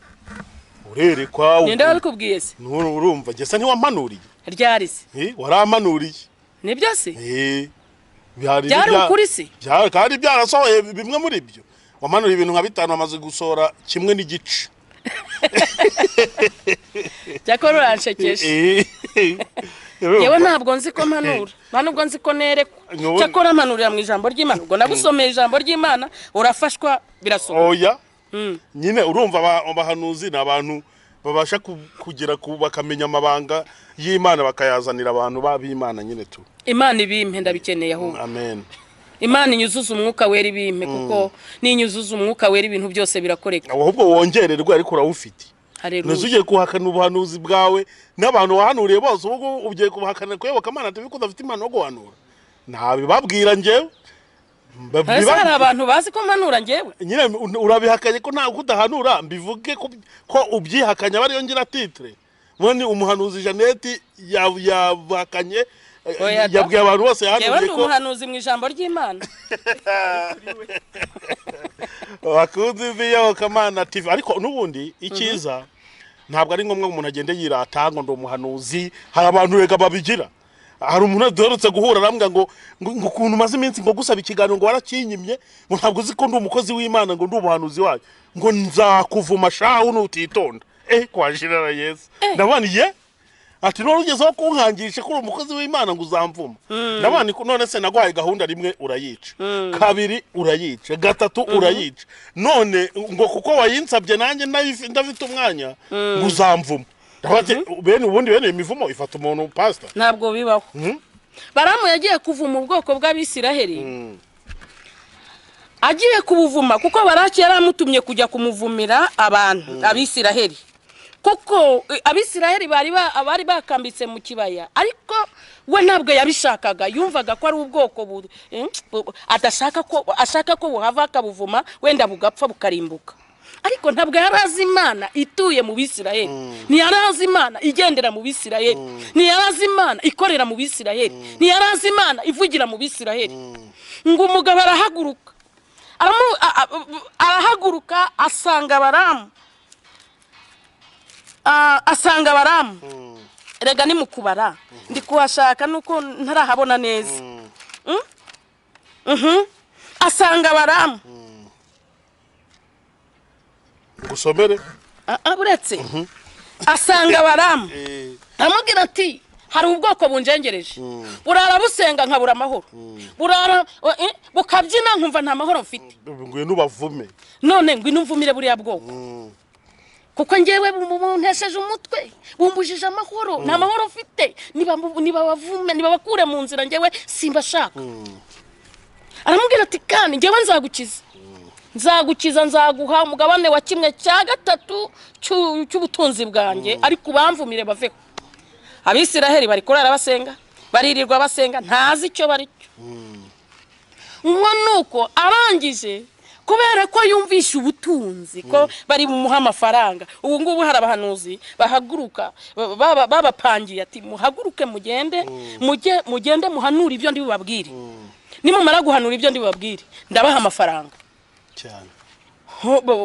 urerekwa. Ninde wabikubwiye se? Urumva njye se ntiwampanuriye? Ryari se? Warampanuriye. Nibyo se? Byari Byari ukuri se? Kandi byarasohoye bimwe muri byo. Wamanura ibintu nka bitanu, amaze gusohora kimwe n'igice. Cyakora uranshekeje. Yewe, ntabwo nzi ko mpanura, nta nubwo nzi ko nerekwa. Cyakora mpanurira mu ijambo ry'Imana. Ubwo nagusomeye ijambo ry'Imana, urafashwa, birasohoka. Oya nyine, urumva abahanuzi ni abantu babasha kugera ku bakamenya amabanga y'Imana, bakayazanira abantu b'Imana nyine tu. Imana ibimpe, ndabikeneye ahubwo. Amen. Imana inyuzuza Umwuka Wera, ibimpe, kuko ninyuzuza Umwuka Wera ibintu byose birakoreka. Ahubwo wongererwe, ariko urawufite. Haleluya. Ntuzi ugiye guhakana ubuhanuzi bwawe n'abantu wahanuriye bose, ubwo ugiye kubuhakana kuyoboka Imana TV ko udafite impano yo guhanura? Ntabibabwira njyewe. Ese hari abantu bazi ko mpanura njyewe? Nyine urabihakanye ko ntabwo udahanura. Mbivuge ko ubyihakanye, aba ariyo ngira titre mwene umuhanuzi Jeannette yabahakanye. Oya da. Yabwiye abantu bose Njyewe yahanuriye ndi ko umuhanuzi mu ijambo ry'Imana. Bakunzi b'Iyobokamana TV, ariko n'ubundi icyiza ntabwo ari ngombwa ngo umuntu agende yirata ngo ndi umuhanuzi. Hari abantu rega babigira. Hari umuntu duherutse guhura arambwira ngo ukuntu umaze iminsi ngo gusaba ikiganiro ngo warakinyimye, ngo ntabwo uzi ko ndi umukozi w'Imana, ngo ndi umuhanuzi wayo, ngo nzakuvuma shahu nutitonda. Kwa jirara Yesu, ndabona ye ati none ugezeho kunkangisha ko uri umukozi w'Imana ngo uzamvuma. Ndabona ko none se naguhaye gahunda rimwe urayica, kabiri urayica, gatatu urayica, none ngo kuko wayinsabye nanjye ndafite umwanya ngo uzamvuma. Ndavuga ati, bene ubundi bene iyo mivumo ifata umuntu, pastor? Ntabwo bibaho. Baramu yagiye kuvuma ubwoko bw'Abisiraheli, agiye kubuvuma kuko Baraki yari amutumye kujya kumuvumira abantu Abisiraheli, kuko Abisiraheli bari bakambitse mu kibaya. Ariko we ntabwo yabishakaga, yumvaga ko ari ubwoko adashaka ko ashaka ko buhava, akabuvuma wenda bugapfa bukarimbuka. Ariko ntabwo yari azi Imana ituye mu Bisirayeli, ntiyari azi Imana igendera mu Bisirayeli, ntiyari azi Imana ikorera mu Bisirayeli, ntiyari azi Imana ivugira mu Bisirayeli. Ngo umugabo arahaguruka, arahaguruka asanga Baramu. Asanga Baramu. Rega ni mu Kubara, ndi kuhashaka nuko ntarahabona neza. Asanga Baramu. Ngusomere? Buretse asanga Baramu, aramubwira ati: "Hari ubwoko bunjengereje, burara busenga nkabura amahoro, burara bukabyina nkumva nta mahoro mfite." Ngwino ubavume. "None ngwino umvumire buriya bwoko, kuko ngewe buntesheje umutwe, bumbujije amahoro, nta mahoro mfite. Nibabavume, nibabakure mu nzira, ngewe simbashaka." Aramubwira ati: "Kandi ngewe nzagukiza, nzagukiza, nzaguha umugabane wa 1/3 cy'ubutunzi bwanjye, ariko ubamvumire baveho." Abisiraheli bari kurara basenga, baririrwa basenga, ntazi icyo bari cyo. Ngo nuko arangije, kubera ko yumvishe ubutunzi, ko bari bumuhe amafaranga. Ubu ngubu hari abahanuzi bahaguruka, babapangiye ati: "Muhaguruke mugende, mujye mugende muhanure ibyo ndi bubabwire. Nimumara guhanura ibyo ndi bubabwire, ndabaha amafaranga." Cyane.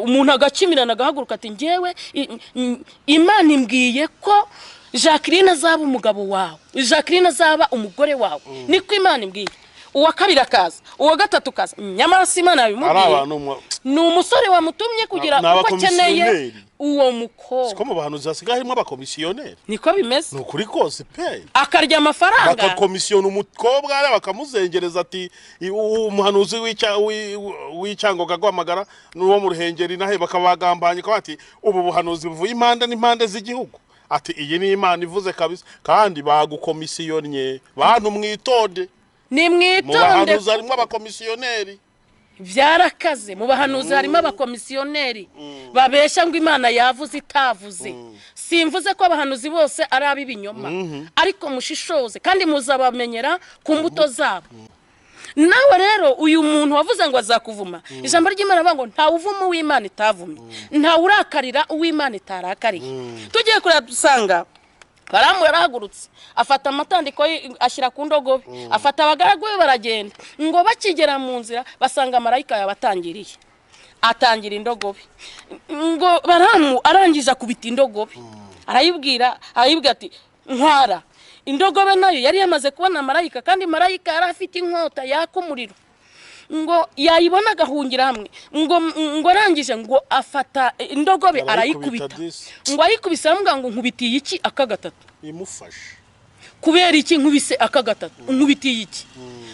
Umuntu agakimirana, agahaguruka ati: "Ngewe Imana imbwiye ko Jacqueline azaba umugabo wawe, Jacqueline azaba umugore wawe, niko Imana imbwiye." Uwa kabiri akaza, uwa gatatu akaza, nyamara si Imana ari yabimubwiye. Abantu Ni umusore wamutumye kugira Ni kuko akeneye abakomisiyoneri. uwo mukobwa. Siko mu bahanuzi hasigaye harimo abakomisiyoneri. Niko bimeze. Ni ukuri kose pe. Akarya amafaranga. Bakakomisiyona umukobwa hariya, bakamuzengereza ati umuhanuzi w'Icyangoga aguhamagara n'uwo mu Ruhengeri nahe, bakabagambanya bati: "Ubu buhanuzi buvuye impande n'impande z'igihugu," ati: "Iyi ni Imana ivuze kabisa," kandi bagukomisiyonnye. Bantu mwitonde. Ni Mu mwitonde. bahanuzi harimo abakomisiyoneri. Byarakaze, mu bahanuzi harimo abakomisiyoneri babeshya ngo Imana yavuze itavuze. Simvuze ko abahanuzi bose ari ab'ibinyoma, ariko mushishoze, kandi muzabamenyera ku mbuto zabo. Nawe rero uyu muntu wavuze ngo azakuvuma, ijambo ry'Imana rivuga ngo ntawe uvuma uw'Imana itavumye, ntawe urakarira uw'Imana itarakariye. Tugiye kureba dusanga Baramu yarahagurutse, afata amatandiko ye ashyira ku ndogobe, afata abagaragu be, baragenda. Ngo bakigera mu nzira basanga marayika yabatangiriye, atangira indogobe. Ngo Baramu arangije akubita indogobe, arayibwira ati: "Ntwara." Indogobe nayo yari yamaze kubona marayika, kandi marayika yari afite inkota yaka umuriro, ngo yayibona agahungira hamwe. Ngo arangije ngo afata indogobe Arayikubita. arayikubita. Disi. Ngo ayikubise, aramubwira ngo: "Nkubitiye iki aka gatatu?" Imufashe. "Kubera iki nkubise aka gatatu? Nkubitiye iki?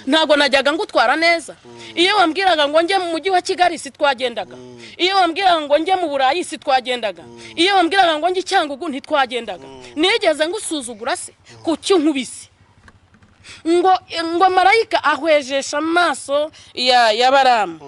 Ntabwo najyaga ngutwara neza? Iyo wambwiraga ngo njye mu mujyi wa Kigali, si twagendaga? Iyo wambwiraga ngo njye mu Burayi, si twagendaga? Iyo wambwiraga ngo njye i Cyangugu, ntitwagendaga? Nigeze ngusuzugura se? Kuki nkubise?" Ngo marayika ahwejesha amaso ya Baramu,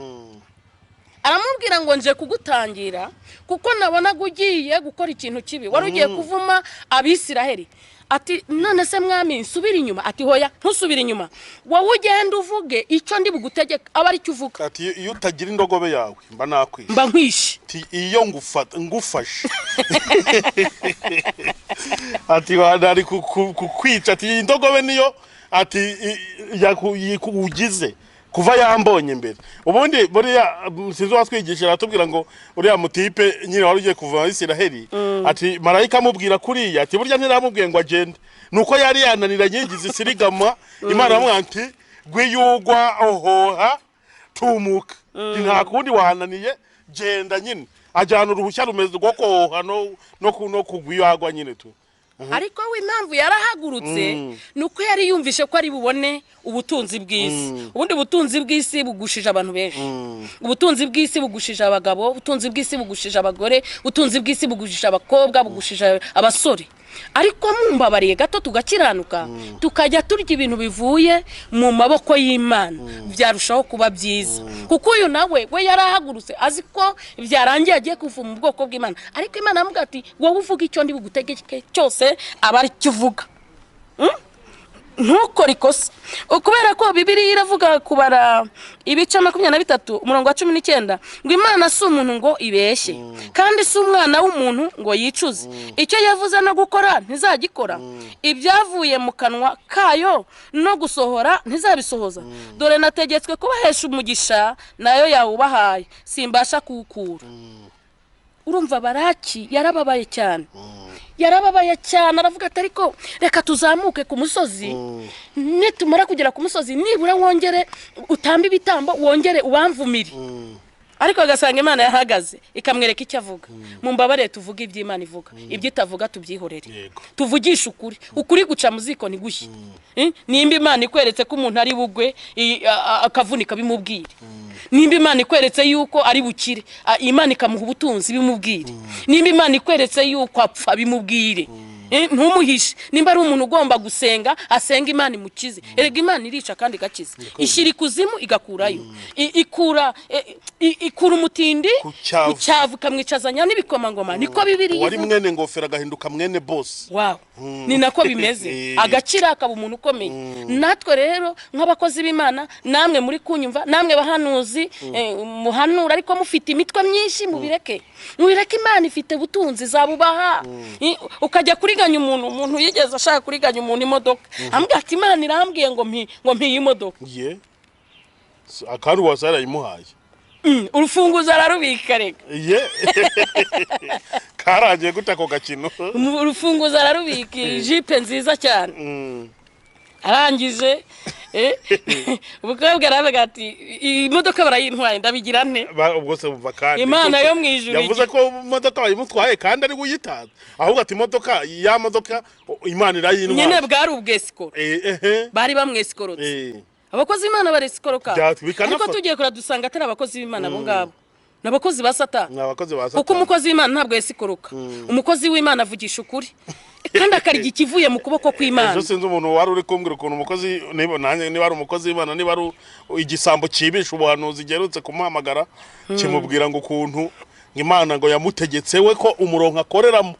aramubwira ngo: "Nje kugutangira kuko nabonaga ugiye gukora ikintu kibi, wari ugiye kuvuma Abisiraheli." Ati: "None se mwami, nsubire inyuma?" Ati: "Hoya, ntusubire inyuma. Wowe ugenda uvuge icyo ndi bugutegeka, aba aricyo uvuga." Ati: "Iyo utagira indogobe yawe mba nakwishe." "Mba nkwishe." Ati: "Iyo ngufata ngufashe," ati, "nari kukwica." Ati: "Iyi ndogobe niyo," ati, "ugize kuva yambonye mbere." Ubundi buriya sinzi uwatwigisha aratubwira ngo uriya mutipe nyine wari ugiye kuva muri Isiraheli, ati marayika amubwira kuriya, ati burya ntiramubwiye ngo agende, nuko yari yananiranye yigize isirigama. Imana aramubwira ati: "Gwiyugwa ohoha tumuka, nta kundi wahananiye, genda." Nyine ajyana uruhushya rumeze rwo kohoha no kugwa iyo agwa nyine tu. Ariko we impamvu yarahagurutse ni uko yari yumvishe ko ari bubone ubutunzi bw'isi. Ubundi butunzi bw'isi bugushije abantu benshi. Ubutunzi bw'isi bugushije abagabo, ubutunzi bw'isi bugushije abagore, ubutunzi bw'isi bugushije abakobwa, bugushije abasore. Ariko mumbabariye gato tugakiranuka, tukajya turya ibintu bivuye mu maboko y'Imana, byarushaho kuba byiza. Kuko uyu nawe we yarahagurutse azi ko byarangiye, agiye kuva mu bwoko bw'Imana, ariko Imana aramubwira ati: "Wowe uvuga icyo ndi bugutegeke cyose, aba ari cyo uvuga." Ntukore ikosa, kubera ko Bibiliya iravuga, Kubara ibice 23 umurongo wa 19, ngo Imana si umuntu ngo ibeshye, kandi si umwana w'umuntu ngo yicuze. Icyo yavuze no gukora ntizagikora? Ibyavuye mu kanwa kayo no gusohora ntizabisohoza? Dore nategetswe kubahesha umugisha, nayo yawubahaye, simbasha kuwukura. Urumva, Baraki yarababaye cyane, yarababaye cyane. Aravuga ati: "Ariko reka tuzamuke ku musozi, nitumara kugera ku musozi nibura wongere utambe ibitambo, wongere ubamvumire." Ariko agasanga Imana yahagaze ikamwereka icyo avuga. Mu mbabare tuvuge ibyo Imana ivuga, ibyo itavuga tubyihorere. Tuvugishe ukuri. Ukuri guca mu ziko ntigushye. Nimba Imana ikweretse ko umuntu ari bugwe akavunika, bimubwire. Nimba Imana ikweretse yuko ari bukire, Imana ikamuha ubutunzi, bimubwire. Nimba Imana ikweretse yuko apfa, bimubwire. Ntumuhishe. Nimba ari umuntu ugomba gusenga, asenga Imana imukize. Erega Imana irica kandi igakiza, ishyira ikuzimu igakurayo. Ikura umutindi Ku cyavu. ku cyavu, ikamwicazanya n'ibikomangoma. Niko Bibiliya Uwari ivuga. mwene ngofero agahinduka mwene bosi. Wawe, ni nako bimeze. Agakira, akaba umuntu ukomeye. Natwe rero nk'abakozi b'Imana, namwe muri kunyumva, namwe bahanuzi, muhanura ariko mufite imitwe myinshi, mubireke, mubireke. Imana ifite ubutunzi, izabubaha. Ukajya kuriganya umuntu. Umuntu yigeze ashaka kuriganya umuntu imodoka, ambwira ati: "Imana irambwiye ngo mpiye imodoka." Ye, akandi wasa yarayimuhaye. Urufunguzo ararubika reka. Ye, karangiye gute ako gakino? Urufunguzo ararubika, ijipe nziza cyane. Arangije, umukobwa aravuga ati: "Iyi modoka barayintwaye, ndabigira nte?" Ubwo se bumva kandi Imana yo mu ijuru. Yavuze ko imodoka bayimutwaye kandi ari we uyitanze, ahubwo ati: "Imodoka ya modoka Imana irayintwaye." Nyine bwari ubwesikoro. Ehe. Bari bamwesikorotse. Abakozi b'Imana baresikoroka. Bikanafata. Ariko tugiye kure dusanga atari abakozi b'Imana abo ngabo, ni abakozi ba Satani. Ni abakozi ba Kuko Satani. umukozi w'Imana ntabwo yesikoroka. Umukozi w'Imana avugisha ukuri kandi akarya ikivuye mu kuboko kw'Imana. Ejo sinzi umuntu wari uri kumbwira ukuntu umukozi, niba nanjye niba ari umukozi w'Imana, niba ari igisambo cyibisha ubuhanuzi, giherutse kumuhamagara kimubwira ngo ukuntu Imana ngo yamutegetse we ko umurongo akoreramo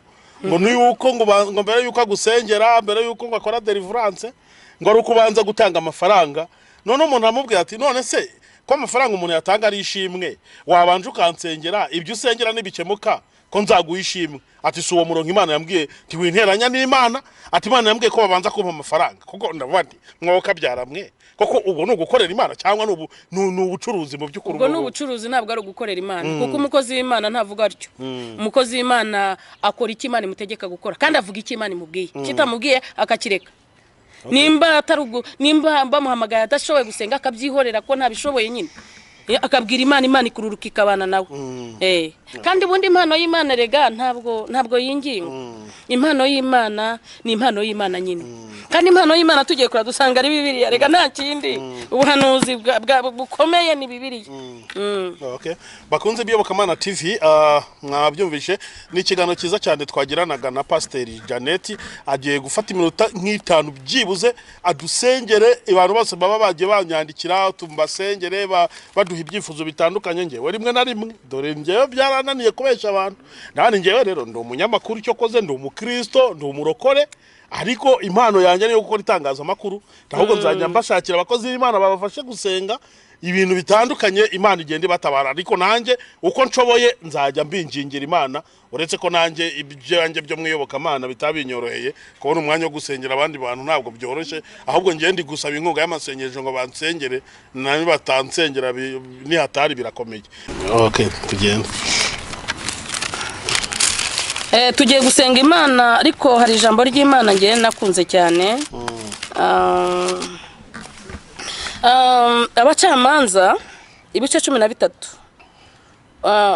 ngo ni yuko ngo mbere yuko agusengera, mbere yuko ngo akora deliverance, ngo ari uko ubanza gutanga amafaranga. None umuntu aramubwira ati: "None se ko amafaranga umuntu yatanga ari ishimwe, wabanje ukansengera, ibyo usengera nibikemuka ko nzaguha ishimwe?" Ati: "Si uwo murongo Imana yambwiye." Ntiwinteranya n'Imana. Ati: "Imana yambwiye ko babanza kumpa amafaranga." Kuko ndavuga nti: "Mwoka mwe koko, ubwo ni ugukorera Imana cyangwa ni ubucuruzi mu by'ukuri?" Ubwo ni ubucuruzi, ntabwo ari ugukorera Imana, kuko umukozi w'Imana ntavuga atyo. Umukozi w'Imana akora icyo Imana imutegeka gukora, kandi avuga icyo Imana imubwiye, kitamubwiye akakireka. Nimba atari ubwo, nimba bamuhamagaye adashoboye gusenga, akabyihorera ko ntabishoboye nyine. Akabwira Imana, Imana ikururuka ikabana nawe. Kandi ubundi impano y'Imana rega ntabwo yinginga. Impano y'Imana ni impano y'Imana nyine. Kandi impano y'Imana tugiye kura dusanga ari Bibiliya rega, nta kindi. Ubuhanuzi bukomeye ni Bibiliya. Okay. Bakunze b'Iyobokamana TV, mwabyumvishe, ni ikiganiro cyiza cyane twagiranaga na Pasiteri Janet. Agiye gufata iminota nk'itanu byibuze adusengere. Abantu bose baba bagiye banyandikira tumbasengere, baduha ibyifuzo bitandukanye. Ngewe rimwe na rimwe, dore ngewe byarananiye kubesha abantu nani. Ngewe rero ndi umunyamakuru, icyo koze ndi umukristo, ndi umurokore, ariko impano yanjye niyo gukora itangazamakuru. Ahubwo nzajya mbashakira abakozi b'Imana babafashe gusenga ibintu bitandukanye, Imana igenda ibatabara. Ariko nanjye uko nshoboye nzajya mbingingira Imana, uretse ko nanjye ibyanjye byo mu iyobokamana bitabinyoroheye. Kubona umwanya wo gusengera abandi bantu ntabwo byoroshye. Ahubwo njye ndi gusaba inkunga y'amasengesho ngo bansengere, nabi batansengera nihatari birakomeye. Okay, tugende. Tugiye gusenga Imana, ariko hari ijambo ry'Imana ngewe nakunze cyane. Abacamanza ibice 13.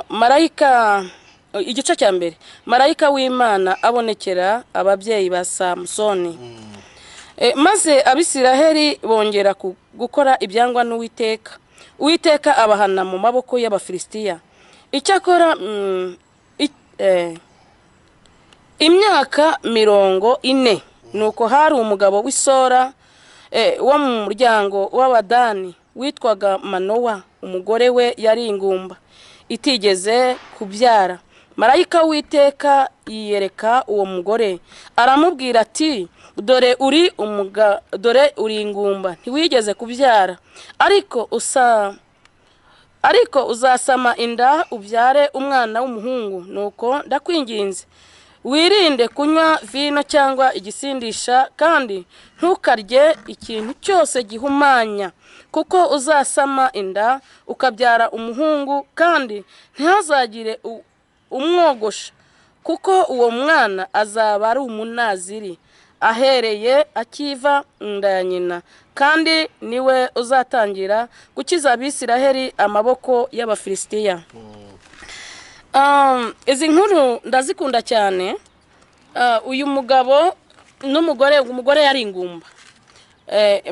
Marayika, igice cya mbere. Marayika w'Imana abonekera ababyeyi ba Samusoni. Maze Abisiraheli bongera gukora ibyangwa n'Uwiteka, Uwiteka abahana mu maboko y'Abafilisitiya. Icyakora imyaka 40. Nuko hari umugabo w'Isora, wo mu muryango w'Abadani, witwaga Manowa. Umugore we yari ingumba itigeze kubyara. Marayika w'Uwiteka yiyereka uwo mugore, aramubwira ati: Dore uri umuga, dore uri ingumba, ntiwigeze kubyara, ariko uzasama inda ubyare umwana w'umuhungu. Nuko ndakwinginze, wirinde kunywa vino cyangwa igisindisha, kandi ntukarye ikintu cyose gihumanya, kuko uzasama inda ukabyara umuhungu, kandi ntihazagire umwogosha, kuko uwo mwana azaba ari umunaziri ahereye akiva mu nda ya nyina, kandi niwe uzatangira gukiza Abisiraheli amaboko y'Abafilisitiya. Izi nkuru ndazikunda cyane. Uyu mugabo n'umugore, umugore yari ingumba.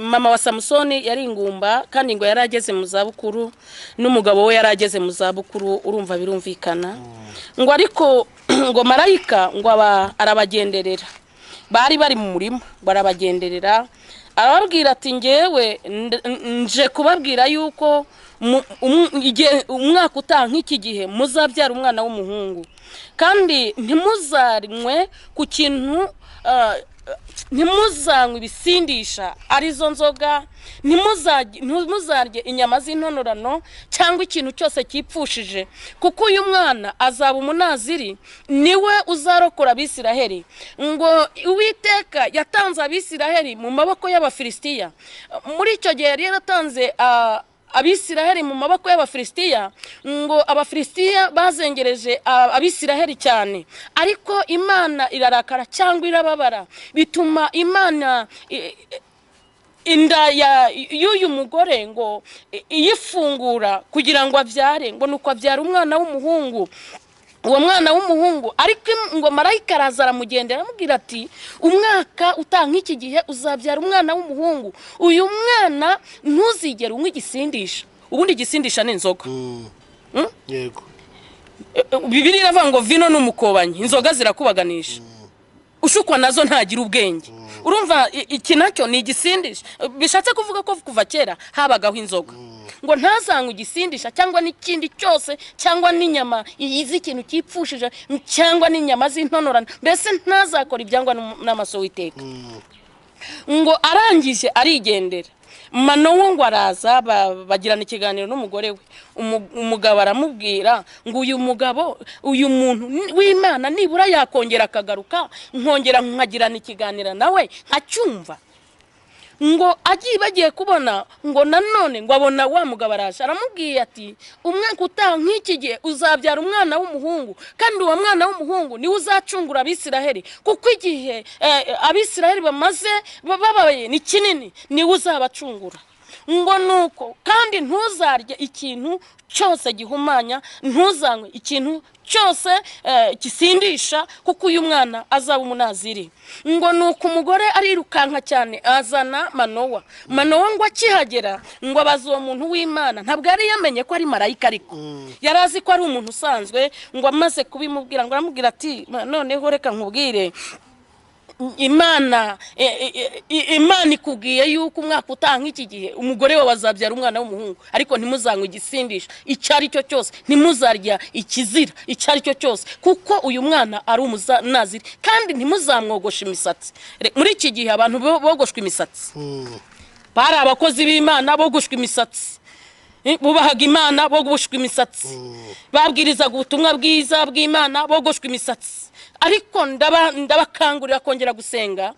Mama wa Samusoni yari ingumba, kandi ngo yari ageze mu zabukuru, n'umugabo we yari ageze mu zabukuru. Urumva birumvikana ngo, ariko ngo marayika ngo aba arabagenderera. Bari bari mu murima, ngo arabagenderera, arababwira ati: "Ngewe nje kubabwira yuko umwaka utaha nk'iki gihe muzabyara umwana w'umuhungu, kandi ntimuzanywe ku kintu, ntimuzanywe ibisindisha, arizo nzoga, ntimuzarye inyama z'intonorano cyangwa ikintu cyose cyipfushije, kuko uyu mwana azaba umunaziri, niwe uzarokora Abisiraheli." Ngo Uwiteka yatanze Abisiraheli mu maboko y'Abafilisitiya. Muri icyo gihe yari yaratanze Abisiraheli mu maboko y'Abafilisitiya. Ngo Abafilisitiya bazengereje Abisiraheli cyane, ariko Imana irarakara cyangwa irababara, bituma Imana inda y'uyu mugore ngo iyifungura kugira ngo abyare. Ngo nuko abyara umwana w'umuhungu. Uwo mwana w'umuhungu ariko ngo marayika araza aramugendera, aramubwira ati: "Umwaka utaha nk'iki gihe uzabyara umwana w'umuhungu. Uyu mwana ntuzigere unywa igisindisha." Ubundi igisindisha ni inzoga. Yego. Bibiliya iravuga ngo vino ni umukobanyi, inzoga zirakubaganisha, ushukwa nazo ntagira ubwenge. Urumva iki nacyo ni igisindisha. Bishatse kuvuga ko kuva kera habagaho inzoga. Ngo ntazanywe igisindisha cyangwa n'ikindi cyose, cyangwa n'inyama z'ikintu cyipfushije, cyangwa n'inyama z'intonorano, mbese ntazakora ibyangwa n'amaso w'iteka. Ngo arangije arigendera. Manowo ngo araza, bagirana ikiganiro n'umugore we. Umugabo aramubwira ngo: "Uyu mugabo, uyu muntu w'Imana, nibura yakongera akagaruka, nkongera nkagirana ikiganiro nawe nkacyumva." Ngo agiye, bagiye kubona, ngo nanone ngo abona wa mugabo araje, aramubwiye ati: "Umwaka utaha nk'iki gihe uzabyara umwana w'umuhungu, kandi uwo mwana w'umuhungu niwe uzacungura Abisiraheli, kuko igihe Abisiraheli bamaze bababaye ni kinini, niwe uzabacungura." Ngo nuko kandi ntuzarye ikintu cyose gihumanya, ntuzanywe ikintu cyose gisindisha, kuko uyu mwana azaba umunaziri. Ngo nuko umugore arirukanka cyane, azana Manowa. Manowa ngo akihagera, ngo abaza uwo muntu w'Imana. Ntabwo yari yamenye ko ari marayika, ariko yari azi ko ari umuntu usanzwe. Ngo amaze kubimubwira, ngo aramubwira ati: "Noneho reka nkubwire, Imana ikubwiye yuko umwaka utaha nk'iki gihe umugore wawe azabyara umwana w'umuhungu, ariko ntimuzanywe igisindisha icyo ari cyo cyose, ntimuzarya ikizira icyo ari cyo cyose, kuko uyu mwana ari umunaziri, kandi ntimuzamwogoshe imisatsi." Muri iki gihe abantu bogoshwa imisatsi, bari abakozi b'Imana bogoshwa imisatsi, bubahaga Imana bogoshwa imisatsi, babwirizaga ubutumwa bwiza bw'Imana bogoshwa imisatsi. Ariko ndabakangurira kongera gusenga,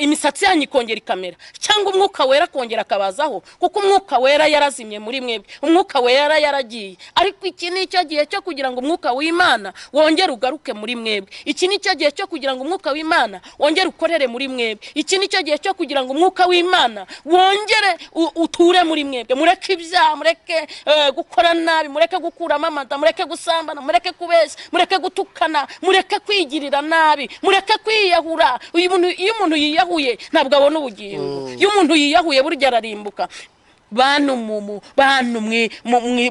imisatsi yanyu ikongera ikamera, cyangwa Umwuka Wera akongera akabazaho, kuko Umwuka Wera yarazimye muri mwebwe, Umwuka Wera yaragiye. Ariko iki ni cyo gihe cyo kugira ngo Umwuka w'Imana wongere ugaruke muri mwebwe. Iki ni cyo gihe cyo kugira ngo Umwuka w'Imana wongere ukorere muri mwebwe. Iki ni cyo gihe cyo kugira ngo Umwuka w'Imana wongere uture muri mwebwe. Mureke ibyaha, mureke gukora nabi, mureke gukuramo amada, mureke gusambana, mureke kubeshya, mureke gutukana, mureke kwigirira nabi, mureke kwiyahura. Uyu muntu, iyo umuntu yiyahuye ntabwo abona ubugingo. Iyo umuntu yiyahuye burya ararimbuka. Bantu bantu mwe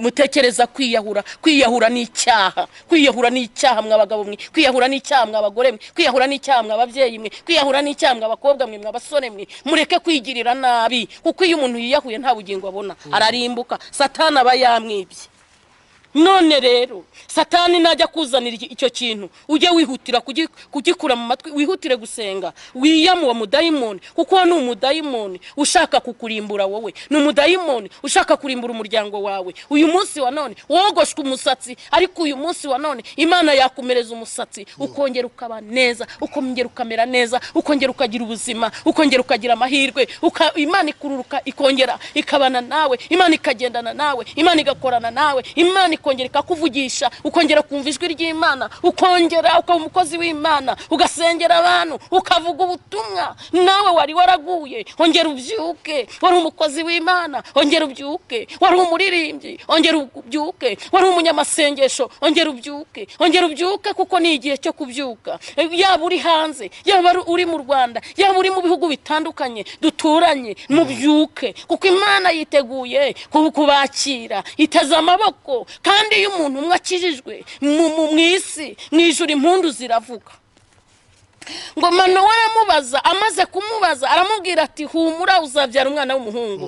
mutekereza kwiyahura, kwiyahura ni icyaha. Kwiyahura ni icyaha mwa bagabo mwe, kwiyahura ni icyaha mwa bagore mwe, kwiyahura ni icyaha mwa babyeyi mwe, kwiyahura ni icyaha mwa bakobwa mwe, mwa basore mwe. Mureke kwigirira nabi, kuko iyo umuntu yiyahuye nta bugingo abona, ararimbuka. Satani aba yamwibye. None rero Satani najya kuzanira icyo kintu, ujye wihutira kugikura mu matwi, wihutire gusenga, wiyame uwo mudayimoni, kuko uwo ni umudayimoni ushaka kukurimbura wowe, ni umudayimoni ushaka kurimbura umuryango wawe. Uyu munsi wa none wogoshwe umusatsi, ariko uyu munsi wa none Imana yakumereza umusatsi, ukongera ukaba neza, ukongera ukamera neza, ukongera ukagira ubuzima, ukongera ukagira amahirwe, Imana ikururuka ikongera ikabana nawe, Imana ikagendana nawe, Imana igakorana nawe, Imana ikongera ikakuvugisha, ukongera kumva ijwi ry'Imana, ukongera ukaba umukozi w'Imana, ugasengera abantu, ukavuga ubutumwa. Nawe wari waraguye, ongera ubyuke. Wari umukozi w'Imana, ongera ubyuke. Wari umuririmbyi, ongera ubyuke. Wari umunyamasengesho, ongera ubyuke, ongera ubyuke, kuko ni igihe cyo kubyuka. Yaba uri hanze, yaba uri mu Rwanda, yaba uri mu bihugu bitandukanye duturanye, mubyuke, kuko Imana yiteguye kubakira, iteze amaboko. Kandi iyo umuntu umwe akijijwe mu isi, mu ijuru impundu ziravuga. Ngo Manowa aramubaza, amaze kumubaza aramubwira ati: "Humura, uzabyara umwana w'umuhungu."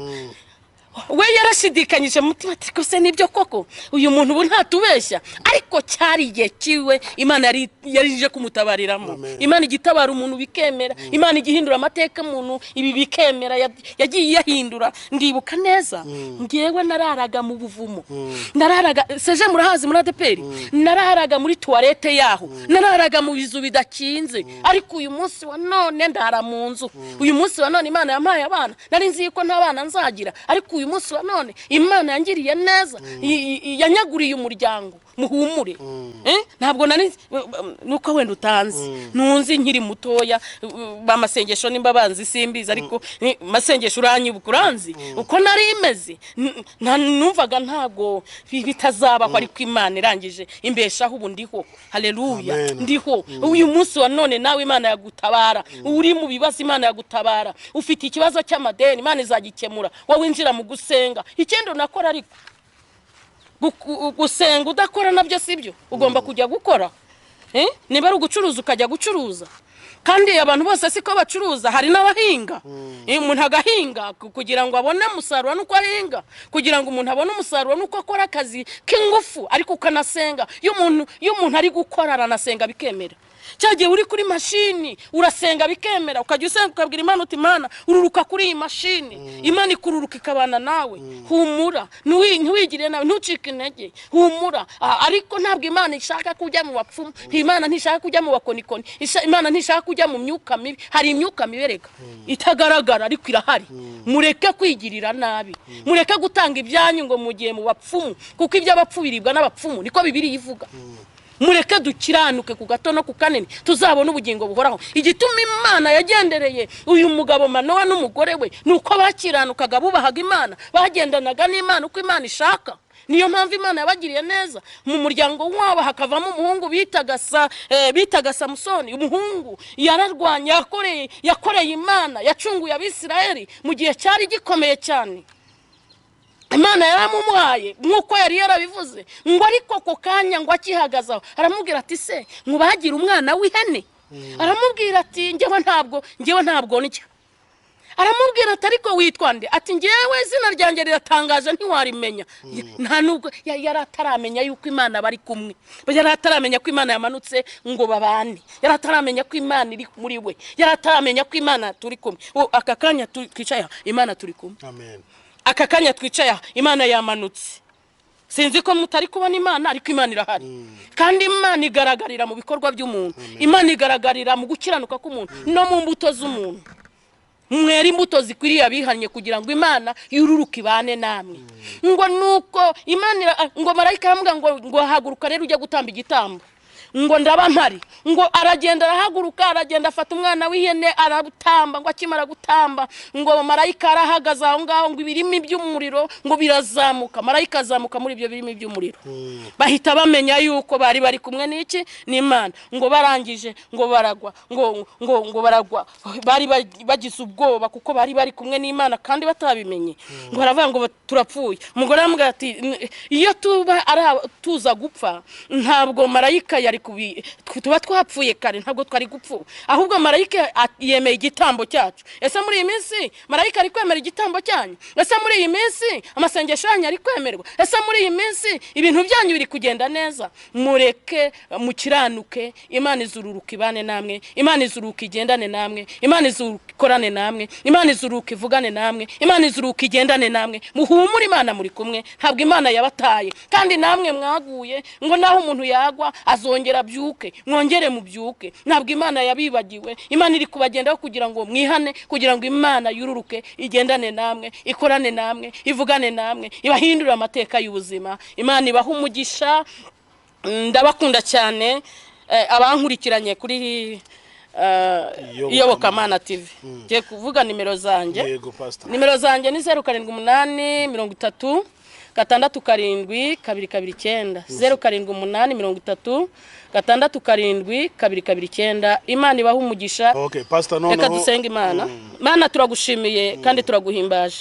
We yarashidikanyije mu mutima ati: "Ko se nibyo koko, uyu muntu ubu ntatubeshya?" Ariko cyari igihe kiwe, Imana yari ije kumutabariramo. Amen. Imana igitabara umuntu bikemera, Imana igihindura amateka umuntu ibi bikemera, yagiye iyahindura. Ndibuka neza, ngewe nararaga mu buvumo, nararaga seje, murahazi muri ADEPR, nararaga muri toilette yaho, nararaga mu bizu bidakinze, ariko uyu munsi wa none ndara mu nzu. Uyu munsi wa none Imana yampaye abana. Nari nzi yuko nta bana nzagira, ariko uyu munsi wa none Imana yangiriye neza, yanyaguriye umuryango. Muhumure. Ntabwo nari nuko wenda utanzi, ntunzi nkiri mutoya bamasengesho, nimba banzi simbizi, ariko masengesho uranyibuka, uranzi uko nari imeze. Numvaga ntabwo bitazabaho, ariko Imana irangije imbeshaho, ubu ndiho, haleluya. Amen. Ndiho uyu munsi wa none. Nawe Imana yagutabara. Uri mu bibazo, Imana yagutabara. Ufite ikibazo cy'amadeni, Imana izagikemura. Wowe winjira mu gusenga. Ikindi unakora, ariko gusenga udakora nabyo si byo, ugomba kujya gukora. Niba ari ugucuruza, ukajya gucuruza. Kandi abantu bose siko bacuruza, hari n'abahinga. Umuntu agahinga kugira ngo abone umusaruro nuko ahinga, kugira ngo umuntu abone umusaruro nuko akora akazi k'ingufu, ariko ukanasenga. Iyo umuntu ari gukora aranasenga bikemera. Cya gihe uri kuri mashini urasenga bikemera, ukajya usenga ukabwira Imana uti: "Imana, ururuka kuri iyi mashini." Imana ikururuka ikabana nawe. Humura, ntiwigire nawe, ntucike intege, humura. Ariko ntabwo Imana ishaka kujya mu bapfumu, Imana ntishaka kujya mu bakonikoni, Imana ntishaka kujya mu myuka mibi. Hari imyuka mibi erega itagaragara, ariko irahari. Mureke kwigirira nabi, mureke gutanga ibyanyu ngo mugiye mu bapfumu, kuko iby'abapfu biribwa n'abapfumu, niko Bibiliya ivuga. Mureke dukiranuke ku gato no ku kanini, tuzabone ubugingo buhoraho. Igituma Imana yagendereye uyu mugabo Manowa n'umugore we ni uko bakiranukaga, bubahaga Imana, bagendanaga n'Imana uko Imana ishaka. Niyo mpamvu Imana yabagiriye neza, mu muryango wabo hakavamo umuhungu bitaga Samusoni. Umuhungu yararwanye, yakoreye Imana, yacunguye Abisirayeli mu gihe cyari gikomeye cyane. Imana yaramumuhaye nk'uko yari yarabivuze. Ngo ariko ako kanya ngo akihagaze aho, aramubwira ati: "Se nkubagire umwana w'ihene?" Aramubwira ati: "Njyewe ntabwo ndya." Aramubwira ati: "Ariko witwa nde?" Ati: "Njyewe izina ryanjye riratangaje, ntiwarimenya." Nta nubwo yari ataramenya yuko Imana bari kumwe, yari ataramenya ko Imana yamanutse ngo babane, yari ataramenya ko Imana iri muri we, yari ataramenya ko Imana turi kumwe. Aka kanya twicaye aha, Imana turi kumwe. Amen. Aka kanya twicaye aha, Imana yamanutse. Sinzi ko mutari kubona Imana, ariko Imana irahari. Kandi Imana igaragarira mu bikorwa by'umuntu, Imana igaragarira mu gukiranuka k'umuntu no mu mbuto z'umuntu. Mwera imbuto zikwiriye abihannye, kugira ngo Imana yururuke ibane namwe. Ngo nuko Imana ngo marayika aramubwira ngo: "Haguruka rero ujye gutamba igitambo." Ngo: "Ndaba mpari." Ngo aragenda, arahaguruka, aragenda, afata umwana w'ihene aratamba. Ngo akimara gutamba, ngo marayika arahagaze aho ngaho, ngo ibirimi by'umuriro ngo birazamuka, marayika azamuka muri ibyo birimi by'umuriro, bahita bamenya yuko bari bari kumwe n'iki? N'Imana. Ngo barangije ngo baragwa, ngo baragwa, bari bagize ubwoba kuko bari bari kumwe n'Imana kandi batabimenye. Ngo baravuga ngo: "Turapfuye." Umugore aramubwira ati: "Iyo tuba ari tuza gupfa, ntabwo marayika yari kubi tuba twapfuye kare, ntabwo twari gupfa, ahubwo marayika yemeye igitambo cyacu. Ese muri iyi minsi marayika ari kwemera igitambo cyanyu? Ese muri iyi minsi amasengesho yanyu ari kwemerwa? Ese muri iyi minsi ibintu byanyu biri kugenda neza? Mureke mukiranuke, Imana izururuka ibane namwe, Imana izururuka igendane namwe, Imana izururuka ikorane namwe, Imana izururuka ivugane namwe, Imana izururuka igendane namwe. Muhumure, Imana muri kumwe, ntabwo Imana yabataye. Kandi namwe mwaguye, ngo naho umuntu yagwa azongera abyuke, mwongere mubyuke. Ntabwo Imana yabibagiwe, Imana iri kubagendaho kugira ngo mwihane, kugira ngo Imana yururuke igendane namwe, ikorane namwe, ivugane namwe, ibahindure amateka y'ubuzima. Imana ibahe umugisha. Ndabakunda cyane, abankurikiranye kuri Iyobokamana. Iyobokamana TV. Ngiye kuvuga nimero zanjye. Yego, pastor. Nimero zanjye ni 078 30 67 229, 078 30 67 229. Imana ibahe umugisha. Okay, pastor, noneho Reka dusenge Imana. Mana, turagushimiye kandi turaguhimbaje.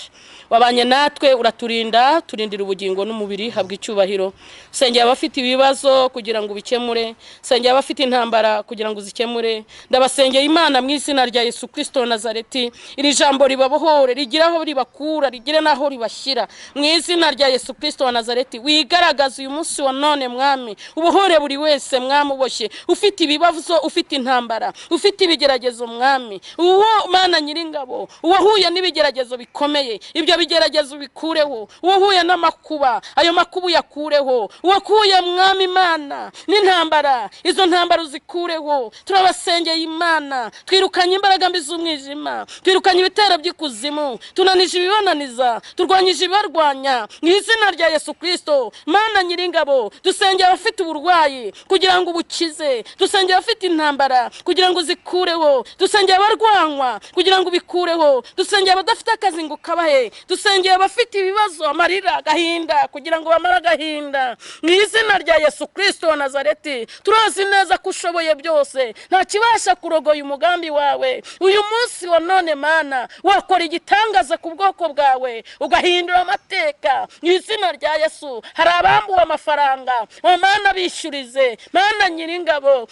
Wabanye natwe, uraturinda, turindira ubugingo n'umubiri, habwa icyubahiro. Sengera abafite ibibazo kugira ngo ubikemure, sengera abafite intambara kugira ngo uzikemure. Ndabasengeye Imana mu izina rya Yesu Kirisito wa Nazareti, iri jambo ribabohore, rigire aho ribakura, rigire n'aho ribashyira mu izina rya Yesu Kirisito wa Nazareti. Wigaragaza uyu munsi wa none, Mwami, ubohore buri wese, Mwami, uboshye ufite ibibazo, ufite intambara, ufite ibigeragezo. Mwami, uwo Mana nyiringabo, uwahuye n'ibigeragezo bikomeye, ibyo bigeragezo bikureho. Uwahuye n'amakuba, ayo makuba uyakureho. Uwakuye, Mwami Imana, n'intambara, izo ntambara uzikureho. Turabasengeye Imana, twirukanye imbaraga mbi z'umwijima, twirukanye ibitero by'ikuzimu, tunanije ibibananiza, turwanyije ibibarwanya mu izina rya Yesu Kirisito. Mana nyiringabo, dusengera abafite uburwayi kugira ngo ubukize, dusengera abafite intambara kugira ngo uzikureho, dusengera abarwanywa kugira ngo ubikureho, dusengera abadafite akazi ngo ukabahe, dusengera abafite ibibazo, amarira, agahinda, kugira ngo bamare agahinda mu izina rya Yesu Kirisito wa Nazareti. Turazi neza ko ushoboye byose, nta kibasha kurogoya umugambi wawe. Uyu munsi wa none, Mana, wakora igitangaza ku bwoko bwawe, ugahindura amateka mu izina rya Yesu. Hari abambuwe amafaranga, oh Mana, bishyurize. Mana nyiringabo,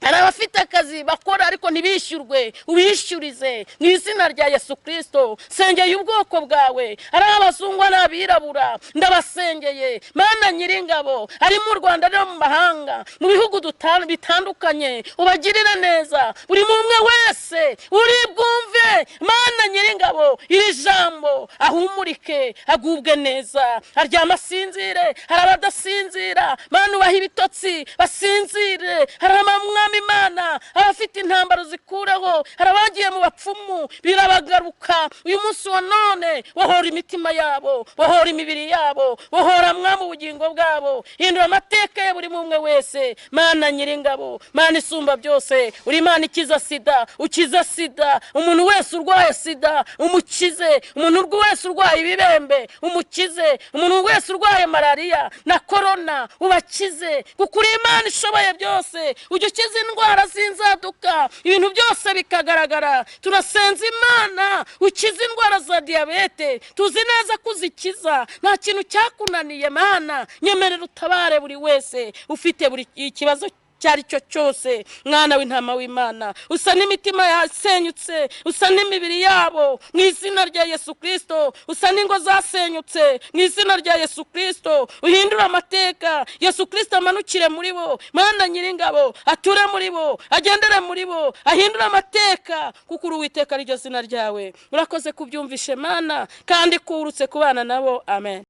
hari abafite akazi bakora ariko ntibishyurwe, ubishyurize mu izina rya Yesu Kirisito. Sengeye ubwoko bwawe, ari abazungu, ari abirabura, ndabasengeye. Mana nyiringabo, ari mu Rwanda no mu mahanga, mu bihugu bitandukanye, ubagirire neza. Buri umwe wese uri bwumve, Mana nyiringabo, iri jambo, ahumurike, agubwe neza, aryama asinzire. Hari abadasinzira, Mana, ubahe ibitotsi basinzire. Hari abamwami Imana, abafite intambara zikureho. Hari abagiye mu bapfumu birabagaruka. Uyu munsi wa none bohora imitima yabo, bohora imibiri yabo, bohora, Mwami, ubugingo bwabo. Hindura amateka ya buri umwe wese. Mana nyiringabo, Mana isumba byose, uri Imana ikiza sida, ukiza sida. Umuntu wese urwaye sida umukize, umuntu wese urwaye ibibembe umukize, umuntu wese urwaye malariya na korona ubakize, kuko uri Imana ishoboye byose. Ujya ukiza indwara z'inzaduka, ibintu byose bikagaragara. Turasenza Imana, ukiza indwara za diyabete, tuzi neza ko uzikiza, nta kintu cyakunaniye. Mana, nyemerera utabare buri wese ufite buri ikibazo icyo ari cyo cyose. Mwana w'intama w'Imana, usa n'imitima yasenyutse, usa n'imibiri yabo mu izina rya Yesu Kirisito, usa n'ingo zasenyutse mu izina rya Yesu Kirisito. Uhindure amateka, Yesu Kirisito amanukire muri bo. Mana nyiringabo, ature muri bo, agendere muri bo, ahindure amateka, kuko uri Uwiteka, ariryo zina ryawe. Urakoze kubyumvishe, Mana, kandi kurutse kubana nabo. Amen.